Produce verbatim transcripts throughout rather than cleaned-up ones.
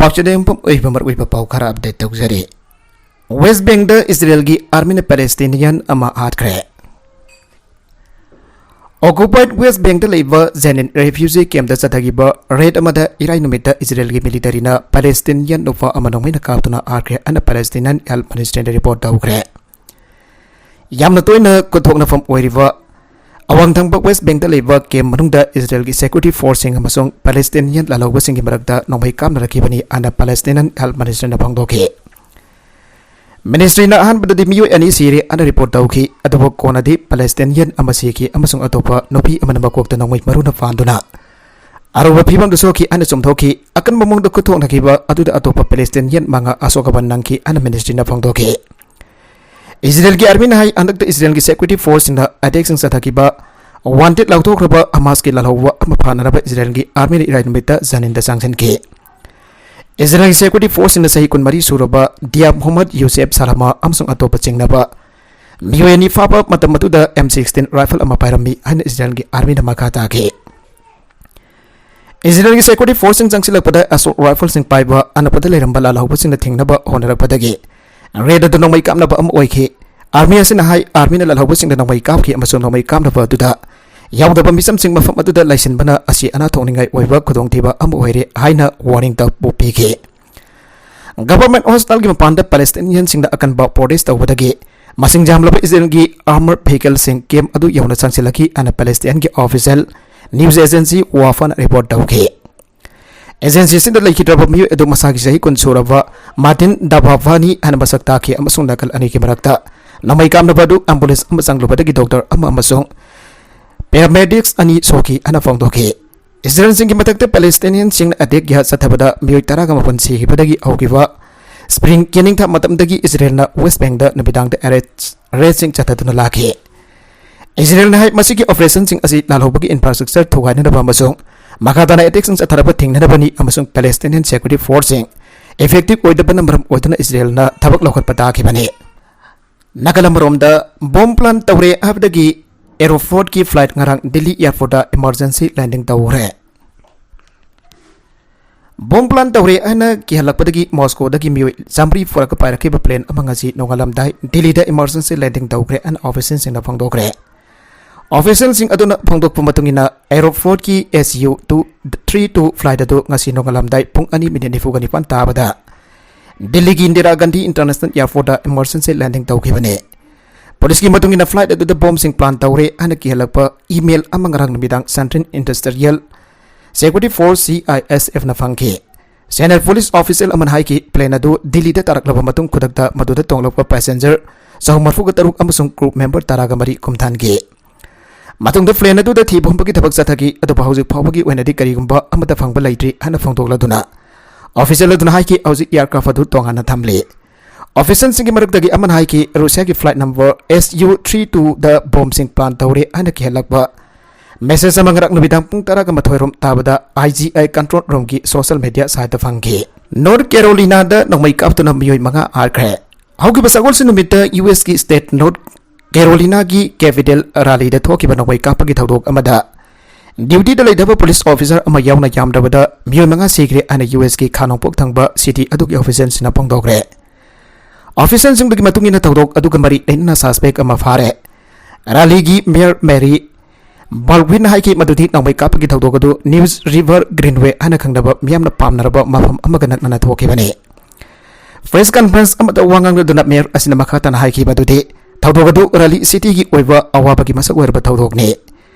ꯄꯥꯎꯆꯦꯗ ꯌꯨꯝꯐꯝ ꯑꯣꯏꯕ ꯃꯔꯨꯑꯣꯏꯕ ꯄꯥꯎ ꯈꯔ ꯑꯞꯗꯦꯠ ꯇꯧꯖꯔꯤ꯫ ꯋꯦꯁ ꯕꯦꯡꯗ ꯏꯁꯔꯦꯜꯒꯤ ꯑꯥꯔꯃꯤꯅ ꯄꯦꯂꯦꯁꯇꯤꯅꯤꯌꯟ ꯑꯃ ꯍꯥꯠꯈ꯭ꯔꯦ꯫ ꯑꯣꯀꯨꯄꯥꯏꯗ ꯋꯦꯁ ꯕꯦꯡꯗ ꯂꯩꯕ ꯖꯦꯅꯤꯟ ꯔꯦꯐ꯭ꯌꯨꯖꯤ ꯀꯦꯝꯞꯇ ꯆꯠꯊꯈꯤꯕ ꯔꯦꯗ ꯑꯃꯗ ꯏꯔꯥꯏ ꯅꯨꯃꯤꯠꯇ ꯏꯁꯔꯦꯜꯒꯤ ꯃꯤꯂꯤꯇꯔꯤꯅ ꯄꯦꯂꯦꯁꯇꯤꯅꯤꯌꯟ ꯅꯨꯄꯥ ꯑꯃ ꯅꯣꯡꯃꯩꯅ ꯀꯥꯞꯇꯨꯅ ꯍꯥꯠꯈ꯭ꯔꯦ ꯍꯥꯏꯅ ꯄꯦꯂꯦꯁꯇꯤꯅꯤꯌꯟ ꯍꯦꯜꯊ ꯃꯤꯅꯤꯁꯇ꯭ꯔꯤꯅ ꯔꯤꯄꯣꯔꯠ ꯇꯧꯈ꯭ꯔꯦ꯫ ꯌꯥꯝꯅ ꯇꯣꯏꯅ ꯈꯨꯠꯊꯣꯛꯅꯐꯝ ꯑꯣꯏꯔꯤꯕ ꯑꯋꯥꯡ ꯊꯪꯕ ꯋꯦꯁ ꯕꯦꯡꯗ ꯂꯩꯕ ꯀꯦꯝꯞ ꯃꯅꯨꯡꯗ ꯏꯁꯔꯦꯜꯒꯤ ꯁꯦꯀ꯭ꯌꯨꯔꯤꯇꯤ ꯐꯣꯔꯁꯁꯤꯡ ꯑꯃꯁꯨꯡ ꯄꯦꯂꯦꯁꯇꯤꯅꯤꯌꯟ ꯂꯥꯜꯍꯧꯕꯁꯤꯡꯒꯤ ꯃꯔꯛꯇ ꯅꯣꯡꯃꯩ ꯀꯥꯞꯅꯔꯛꯈꯤꯕꯅꯤ ꯍꯥꯏꯅ ꯄꯦꯂꯦꯁꯇꯤꯅꯤꯌꯟ ꯍꯦꯜꯊ ꯃꯤꯅꯤꯁꯇ꯭ꯔꯤꯅ ꯐꯣꯡꯗꯣꯛꯈꯤ꯫ ꯃꯤꯅꯤꯁꯇ꯭ꯔꯤꯅ ꯑꯍꯥꯟꯕꯗꯗꯤ ꯃꯤꯑꯣꯏ ꯑꯅꯤ ꯁꯤꯔꯦ ꯍꯥꯏꯅ ꯔꯤꯄꯣꯔꯠ ꯇꯧꯈꯤ, ꯑꯗꯨꯕꯨ ꯀꯣꯟꯅꯗꯤ ꯄꯦꯂꯦꯁꯇꯤꯅꯤꯌꯟ ꯑꯃ ꯁꯤꯈꯤ ꯑꯃꯁꯨꯡ ꯑꯇꯣꯞꯄ ꯅꯨꯄꯤ ꯑꯃꯅ ꯃꯀꯣꯛꯇ ꯅꯣꯡꯃꯩ ꯃꯔꯨꯅ ꯄꯥꯟꯗꯨꯅ ꯑꯔꯨꯕ ꯐꯤꯕꯝꯗ ꯁꯣꯛꯈꯤ ꯍꯥꯏꯅ ꯆꯨꯝꯊꯣꯛꯈꯤ꯫ ꯑꯀꯟꯕ ꯃꯑꯣꯡꯗ ꯈꯨꯠꯊꯣꯛꯅꯈꯤꯕ ꯑꯗꯨꯗ ꯑꯇꯣꯞꯄ ꯄꯦꯂꯦꯁꯇꯤꯅꯤꯌꯟ ꯃꯉꯥ ꯑꯁꯣꯛ ꯑꯄꯟ ꯅꯪꯈꯤ ꯍꯥꯏꯅ ꯃꯤꯅꯤꯁꯇ꯭ꯔꯤꯅ ꯐꯣꯡꯗꯣꯛꯈꯤ꯫ ꯏꯁꯔꯦꯜꯒꯤ ꯑꯥꯔꯃꯤꯅ ꯍꯥꯏ, ꯍꯟꯗꯛꯇ ꯏꯁꯔꯦꯜꯒꯤ ꯁꯦꯀ꯭ꯌꯨꯔꯤꯇꯤ ꯐꯣꯔꯁꯁꯤꯡꯅ ꯑꯦꯇꯦꯛꯁꯤꯡ ꯆꯠꯊꯈꯤꯕ ꯋꯥꯟꯇꯦꯗ ꯂꯥꯎꯊꯣꯛꯈ꯭ꯔꯕ ꯍꯃꯥꯁꯀꯤ ꯂꯥꯜꯍꯧꯕ ꯑꯃ ꯐꯥꯅꯅꯕ ꯏꯁꯔꯦꯜꯒꯤ ꯑꯥꯔꯃꯤꯅ ꯏꯔꯥꯏ ꯅꯨꯃꯤꯠꯇ ꯖꯅꯤꯟꯗ ꯆꯪꯁꯤꯟꯈꯤ꯫ ꯏꯁꯔꯦꯜꯒꯤ ꯁꯦꯀ꯭ꯌꯨꯔꯤꯇꯤ ꯐꯣꯔꯁꯁꯤꯡꯅ ꯆꯍꯤ ꯀꯨꯟꯃꯔꯤ ꯁꯨꯔꯕ ꯗꯤꯌꯥ ꯃꯨꯍꯝꯃꯗ ꯌꯨꯁꯦꯐ ꯁꯥꯂꯥꯃꯥ ꯑꯃꯁꯨꯡ ꯑꯇꯣꯞꯄ ꯆꯤꯡꯅꯕ ꯃꯤꯑꯣꯏ ꯑꯅꯤ ꯐꯥꯕ ꯃꯇꯝ ꯑꯗꯨꯗ ꯑꯦꯝ ꯁꯤꯛꯁꯇꯤꯟ ꯔꯥꯏꯐꯜ ꯑꯃ ꯄꯥꯏꯔꯝꯃꯤ ꯍꯥꯏꯅ ꯏꯁꯔꯦꯜꯒꯤ ꯑꯥꯔꯃꯤꯅ ꯃꯈꯥ ꯇꯥꯈꯤ꯫ ꯏꯁꯔꯦꯜꯒꯤ ꯁꯦꯀ꯭ꯌꯨꯔꯤꯇꯤ ꯐꯣꯔꯁꯁꯤꯡ ꯆꯪꯁꯤꯜꯂꯛꯄꯗ ꯑꯁꯣꯛ ꯔꯥꯏꯐꯜꯁꯤꯡ ꯄꯥꯏꯕ ꯑꯅꯛꯄꯗ ꯂꯩꯔꯝꯕ ꯂꯥꯜꯍꯧꯕꯁꯤꯡꯅ ꯊꯤꯡꯅꯕ ꯍꯣꯠꯅꯔꯛꯄꯗꯒꯤ ꯔꯦꯗ ꯑꯗꯨ ꯅꯣꯡꯃꯩ ꯀꯥꯞꯅꯕ ꯑꯃ ꯑꯣꯏꯈꯤ꯫ ꯑꯥꯔꯃꯤ ꯑꯁꯤꯅ ꯍꯥꯏ, ꯑꯥꯔꯃꯤꯅ ꯂꯥꯜꯍꯧꯕꯁꯤꯡꯗ ꯅꯣꯡꯃꯩ ꯀꯥꯞꯈꯤ ꯑꯃꯁꯨꯡ ꯅꯣꯡꯃꯩ ꯀꯥꯞꯅꯕ ꯑꯗꯨꯗ ꯌꯥꯎꯗꯕ ꯃꯤꯆꯝꯁꯤꯡ ꯃꯐꯝ ꯑꯗꯨꯗ ꯂꯩꯁꯤꯟꯕꯅ ꯑꯁꯤ ꯑꯅꯥ ꯊꯣꯛꯅꯤꯡꯉꯥꯏ ꯑꯣꯏꯕ ꯈꯨꯗꯣꯡꯊꯤꯕ ꯑꯃ ꯑꯣꯏꯔꯦ ꯍꯥꯏꯅ ꯋꯥꯔꯅꯤꯡ ꯇꯧꯕ ꯄꯤꯈꯤ꯫ ꯒꯚꯔꯟꯃꯦꯟꯠ ꯍꯣꯁꯄꯤꯇꯥꯜꯒꯤ ꯃꯄꯥꯟꯗ ꯄꯦꯂꯦꯁꯇꯤꯅꯤꯌꯟꯁꯤꯡꯅ ꯑꯀꯟꯕ ꯄ꯭ꯔꯣꯇꯦꯁ ꯇꯧꯕꯗꯒꯤ ꯃꯁꯤꯡ ꯌꯥꯝꯂꯕ ꯏꯁꯔꯦꯜꯒꯤ ꯑꯥꯔꯃꯔ ꯚꯤꯍꯤꯀꯜꯁꯤꯡ ꯀꯦꯝꯞ ꯑꯗꯨ ꯌꯧꯅ ꯆꯪꯁꯤꯜꯂꯛꯈꯤ ꯍꯥꯏꯅ ꯄꯦꯂꯦꯁꯇꯤꯌꯟꯒꯤ ꯑꯣꯐꯤꯁꯤꯌꯦꯜ ꯅ꯭ꯌꯨꯁ ꯑꯦꯖꯦꯟꯁꯤ ꯋꯥꯐꯥꯅ ꯔꯤꯄꯣꯔꯠ ꯇꯧꯈꯤ꯫ ꯑꯦꯖꯦꯟꯁꯤꯁꯤꯗ ꯂꯩꯈꯤꯗ꯭ꯔꯕ ꯃꯤꯑꯣꯏ ꯑꯗꯨ ꯃꯁꯥꯒꯤ ꯆꯍꯤ ꯀꯨꯟ ꯁꯨꯔꯕ ꯃꯥꯔꯇꯤꯟ ꯗꯥꯚꯥꯚꯥꯅꯤ ꯍꯥꯏꯅ ꯃꯁꯛ ꯇꯥꯛꯈꯤ ꯑꯃꯁꯨꯡ ꯅꯥꯀꯜ ꯑꯅꯤꯒꯤ ꯃꯔꯛꯇ ꯅꯣꯡꯃꯩ ꯀꯥꯞꯅꯕ ꯑꯗꯨ ꯑꯦꯝꯕꯨꯂꯦꯟꯁ ꯑꯃ ꯆꯪꯂꯨꯕꯗꯒꯤ ꯗꯣꯛꯇꯔ ꯑꯃ ꯑꯃꯁꯨꯡ ꯄꯦꯔꯥꯃꯦꯗꯤꯛꯁ ꯑꯅꯤ ꯁꯣꯛꯈꯤ ꯍꯥꯏꯅ ꯐꯣꯡꯗꯣꯛꯈꯤ꯫ ꯏꯁꯔꯦꯜꯁꯤꯡꯒꯤ ꯃꯊꯛꯇ ꯄꯦꯂꯦꯁꯇꯤꯅꯤꯌꯟꯁꯤꯡꯅ ꯑꯦꯇꯦꯛ ꯆꯠꯊꯕꯗ ꯃꯤꯑꯣꯏ ꯇꯔꯥꯒ ꯃꯥꯄꯟ ꯁꯤꯈꯤꯕꯗꯒꯤ ꯍꯧꯈꯤꯕ ꯁ꯭ꯄ꯭ꯔꯤꯡ ꯌꯦꯅꯤꯡꯊꯥ ꯃꯇꯝꯗꯒꯤ ꯏꯁꯔꯦꯜꯅ ꯋꯦꯁ ꯕꯦꯡꯗ ꯅꯨꯃꯤꯗꯥꯡꯗ ꯑꯦꯔꯦꯁ ꯔꯦꯗꯁꯤꯡ ꯆꯠꯊꯗꯨꯅ ꯂꯥꯛꯈꯤ꯫ ꯏꯁꯔꯦꯜꯅ ꯍꯥꯏ, ꯃꯁꯤꯒꯤ ꯑꯣꯄꯔꯦꯁꯟꯁꯤꯡ ꯑꯁꯤ ꯂꯥꯜꯍꯧꯕꯒꯤ ꯏꯟꯐ꯭ꯔꯥꯁ꯭ꯇ꯭ꯔꯛꯆꯔ ꯊꯨꯒꯥꯏꯅꯅꯕ ꯑꯃꯁꯨꯡ ꯃꯈꯥ ꯇꯥꯅ ꯑꯦꯇꯦꯛꯁꯤꯡ ꯆꯠꯊꯔꯛꯄ ꯊꯤꯡꯅꯅꯕꯅꯤ ꯑꯃꯁꯨꯡ ꯄꯦꯂꯦꯁꯇꯤꯅꯤꯌꯟ ꯁꯦꯀ꯭ꯌꯨꯔꯤꯇꯤ ꯐꯣꯔꯁꯁꯤꯡ ꯏꯐꯦꯛꯇꯤꯚ ꯑꯣꯏꯗꯕꯅ ꯃꯔꯝ ꯑꯣꯏꯗꯨꯅ ꯏꯁꯔꯦꯜꯅ ꯊꯕꯛ ꯂꯧꯈꯠꯄ ꯇꯥꯈꯤꯕꯅꯤ꯫ ꯅꯥꯀꯜ ꯑꯃꯔꯣꯝꯗ ꯕꯣꯝ ꯄ꯭ꯂꯥꯟ ꯇꯧꯔꯦ ꯍꯥꯏꯕꯗꯒꯤ ꯑꯦꯔꯣꯐ꯭ꯂꯣꯠꯀꯤ ꯐ꯭ꯂꯥꯏꯠ ꯉꯔꯥꯡ ꯗꯤꯜꯂꯤ ꯑꯦꯌꯔꯄꯣꯔꯠꯇ ꯏꯃꯔꯖꯦꯟꯁꯤ ꯂꯦꯟꯗꯤꯡ ꯇꯧꯈ꯭ꯔꯦ꯫ ꯕꯣꯝ ꯄ꯭ꯂꯥꯟ ꯇꯧꯔꯦ ꯍꯥꯏꯅ ꯀꯤꯍꯜꯂꯛꯄꯗꯒꯤ ꯃꯣꯁꯀꯣꯗꯒꯤ ꯃꯤꯑꯣꯏ ꯆꯥꯃꯔꯤ ꯄꯨꯔꯛꯄ ꯄꯥꯏꯔꯛꯈꯤꯕ ꯄ꯭ꯂꯦꯟ ꯑꯃ ꯉꯁꯤ ꯅꯣꯡꯉꯥꯜꯂꯝꯗꯥꯏ ꯗꯤꯜꯂꯤꯗ ꯏꯃꯔꯖꯦꯟꯁꯤ ꯂꯦꯟꯗꯤꯡ ꯇꯧꯈ꯭ꯔꯦ ꯍꯥꯏꯅ ꯑꯣꯐꯤꯁꯤꯌꯦꯜꯁꯤꯡꯅ ꯐꯣꯡꯗꯣꯛꯈ꯭ꯔꯦ꯫ ꯑꯣꯐꯤꯁꯤꯌꯦꯜꯁꯤꯡ ꯑꯗꯨꯅ ꯐꯣꯡꯗꯣꯛꯄ ꯃꯇꯨꯡ ꯏꯟꯅ, ꯑꯦꯔꯣꯐ꯭ꯂꯣꯠꯀꯤ S U two three two flight ꯑꯗꯨ ꯉꯁꯤ ꯅꯣꯡꯉꯥꯜꯂꯝꯗꯥꯏ ꯄꯨꯡ ꯑꯅꯤ ꯃꯤꯅꯤꯠ ꯅꯤꯐꯨꯒ ꯅꯤꯄꯥꯟ ꯇꯥꯕꯗ ꯗꯤꯜꯂꯤꯒꯤ ꯏꯟꯗꯤꯔꯥ ꯒꯥꯟꯙꯤ ꯏꯟꯇꯔꯅꯦꯁꯅꯦꯜ ꯑꯦꯌꯔꯄꯣꯔꯠꯇ ꯏꯃꯔꯖꯦꯟꯁꯤ ꯂꯦꯟꯗꯤꯡ ꯇꯧꯈꯤꯕꯅꯤ꯫ ꯄꯨꯂꯤꯁꯀꯤ ꯃꯇꯨꯡ ꯏꯟꯅ, ꯐ꯭ꯂꯥꯏꯠ ꯑꯗꯨꯗ ꯕꯣꯝꯁꯤꯡ ꯄ꯭ꯂꯥꯟ ꯇꯧꯔꯦ ꯍꯥꯏꯅ ꯀꯤꯍꯜꯂꯛꯄ ꯏꯃꯦꯜ ꯑꯃ ꯉꯔꯥꯡ ꯅꯨꯃꯤꯗꯥꯡ Central Industrial Security Force, C I S F ꯅ ꯐꯪꯈꯤ꯫ ꯁꯦꯅꯤꯌꯔ ꯄꯨꯂꯤꯁ ꯑꯣꯐꯤꯁꯤꯌꯦꯜ ꯑꯃꯅ ꯍꯥꯏꯈꯤ, ꯄ꯭ꯂꯦꯟ ꯑꯗꯨ ꯗꯤꯜꯂꯤꯗ ꯇꯥꯔꯛꯂꯕ ꯃꯇꯨꯡ ꯈꯨꯗꯛꯇ ꯃꯗꯨꯗ ꯇꯣꯡꯂꯛꯄ ꯄꯦꯁꯦꯟꯖꯔ ꯆꯍꯨꯝ ꯃꯔꯤꯐꯨꯒ ꯇꯔꯨꯛ ꯑꯃꯁꯨꯡ ꯀ꯭ꯔꯨ ꯃꯦꯝꯕꯔ ꯇꯔꯥꯒ ꯃꯔꯤ ꯈꯨꯝꯊꯍꯟꯈꯤ꯫ ꯃꯇꯨꯡꯗ ꯄ꯭ꯂꯦꯟ ꯑꯗꯨꯗ ꯊꯤꯕ ꯍꯨꯝꯕꯒꯤ ꯊꯕꯛ ꯆꯠꯊꯈꯤ, ꯑꯗꯨꯕꯨ ꯍꯧꯖꯤꯛ ꯐꯥꯎꯕꯒꯤ ꯑꯣꯏꯅꯗꯤ ꯀꯔꯤꯒꯨꯝꯕ ꯑꯃꯠꯇ ꯐꯪꯕ ꯂꯩꯇ꯭ꯔꯤ ꯍꯥꯏꯅ ꯐꯣꯡꯗꯣꯛꯂꯗꯨꯅ, ꯑꯣꯐꯤꯁꯤꯌꯦꯜ ꯑꯗꯨꯅ ꯍꯥꯏꯈꯤ, ꯍꯧꯖꯤꯛ ꯑꯦꯌꯔꯀ꯭ꯔꯥꯐ ꯑꯗꯨ ꯇꯣꯉꯥꯟꯅ ꯊꯝꯂꯤ꯫ ꯑꯣꯐꯤꯁꯤꯌꯦꯜꯁꯤꯡꯒꯤ ꯃꯔꯛꯇꯒꯤ ꯑꯃꯅ ꯍꯥꯏꯈꯤ, ꯔꯨꯁꯤꯌꯥꯒꯤ flight number S U three ꯇꯨꯗ ꯕꯣꯝꯁꯤꯡ ꯄ꯭ꯂꯥꯟ ꯇꯧꯔꯦ ꯍꯥꯏꯅ ꯀꯤꯍꯜꯂꯛꯄ ꯃꯦꯁꯦꯖ ꯑꯃ ꯉꯔꯥꯡ ꯅꯨꯃꯤꯗꯥꯡ ꯄꯨꯡ ꯇꯔꯥꯒ ꯃꯥꯊꯣꯏ ꯔꯣꯝ ꯇꯥꯕꯗ ꯑꯥꯏ ꯖꯤ ꯑꯥꯏ ꯀꯟꯇ꯭ꯔꯣꯜ ꯔꯨꯝꯒꯤ ꯁꯣꯁꯤꯌꯦꯜ ꯃꯤꯗꯤꯌꯥ ꯁꯥꯏꯠꯇ ꯐꯪꯈꯤ꯫ ꯅꯣꯔꯠ ꯀꯦꯔꯣꯂꯤꯅꯥꯗ ꯅꯣꯡꯃꯩ ꯀꯥꯞꯇꯨꯅ ꯃꯤꯑꯣꯏ ꯃꯉꯥ ꯍꯥꯠꯈ꯭ꯔꯦ꯫ ꯍꯧꯈꯤꯕ ꯁꯒꯣꯜꯁꯦꯟ ꯅꯨꯃꯤꯠꯇ ꯌꯨ ꯑꯦꯁꯀꯤ ꯁ꯭ꯇꯦꯠ ꯅꯣꯔꯠ ꯀꯦꯔꯣꯂꯤꯅꯥꯒꯤ ꯀꯦꯄꯤꯇꯦꯜ ꯔꯥꯂꯤꯗ ꯊꯣꯛꯈꯤꯕ ꯅꯣꯡꯃꯩ ꯀꯥꯞꯄꯒꯤ ꯊꯧꯗꯣꯛ ꯑꯃꯗ ꯗ꯭ꯌꯨꯇꯤꯗ ꯂꯩꯊꯕ ꯄꯨꯂꯤꯁ ꯑꯣꯐꯤꯁꯥꯔ ꯑꯃ ꯌꯥꯎꯅ ꯌꯥꯝꯗ꯭ꯔꯕꯗ ꯃꯤꯑꯣꯏ ꯃꯉꯥ ꯁꯤꯈ꯭ꯔꯦ ꯍꯥꯏꯅ ꯌꯨ ꯑꯦꯁꯀꯤ ꯈꯥ ꯅꯣꯡꯄꯣꯛ ꯊꯪꯕ ꯁꯤꯇꯤ ꯑꯗꯨꯒꯤ ꯑꯣꯐꯤꯁꯤꯌꯦꯜꯁꯤꯡꯅ ꯐꯣꯡꯗꯣꯛꯈ꯭ꯔꯦ꯫ ꯑꯣꯐꯤꯁꯤꯌꯦꯜꯁꯤꯡꯗꯨꯒꯤ ꯃꯇꯨꯡ ꯏꯟꯅ, ꯊꯧꯗꯣꯛ ꯑꯗꯨꯒ ꯃꯔꯤ ꯂꯩꯅꯅ ꯁꯁꯄꯦꯛ ꯑꯃ ꯐꯥꯔꯦ꯫ ꯔꯥꯂꯤꯒꯤ ꯃꯦꯌꯔ ꯃꯦꯔꯤ ꯕꯥꯜꯋꯤꯟꯅ ꯍꯥꯏꯈꯤ ꯃꯗꯨꯗꯤ ꯅꯣꯡꯃꯩ ꯀꯥꯞꯄꯒꯤ ꯊꯧꯗꯣꯛ ꯑꯗꯨ ꯅ꯭ꯌꯨꯁ ꯔꯤꯚꯔ ꯒ꯭ꯔꯤꯟꯋꯦ ꯍꯥꯏꯅ ꯈꯪꯅꯕ ꯃꯤꯌꯥꯝꯅ ꯄꯥꯝꯅꯔꯕ ꯃꯐꯝ ꯑꯃꯒ ꯅꯛꯅꯅ ꯊꯣꯛꯈꯤꯕꯅꯤ꯫ ꯄ꯭ꯔꯦꯁ ꯀꯟꯐꯔꯦꯟꯁ ꯑꯃꯗ ꯋꯥ ꯉꯥꯡꯂꯗꯨꯅ ꯃꯦꯌꯔ ꯑꯁꯤꯅ ꯃꯈꯥ ꯇꯥꯅ ꯍꯥꯏꯈꯤ ꯃꯗꯨꯗꯤ ꯊꯧꯗꯣꯛ ꯑꯗꯨ ꯔꯥꯂꯤ ꯁꯤꯇꯤꯒꯤ ꯑꯣꯏꯕ ꯑꯋꯥꯕꯒꯤ ꯃꯁꯛ ꯑꯣꯏꯔꯕ ꯊꯧꯗꯣꯛꯅꯤ꯫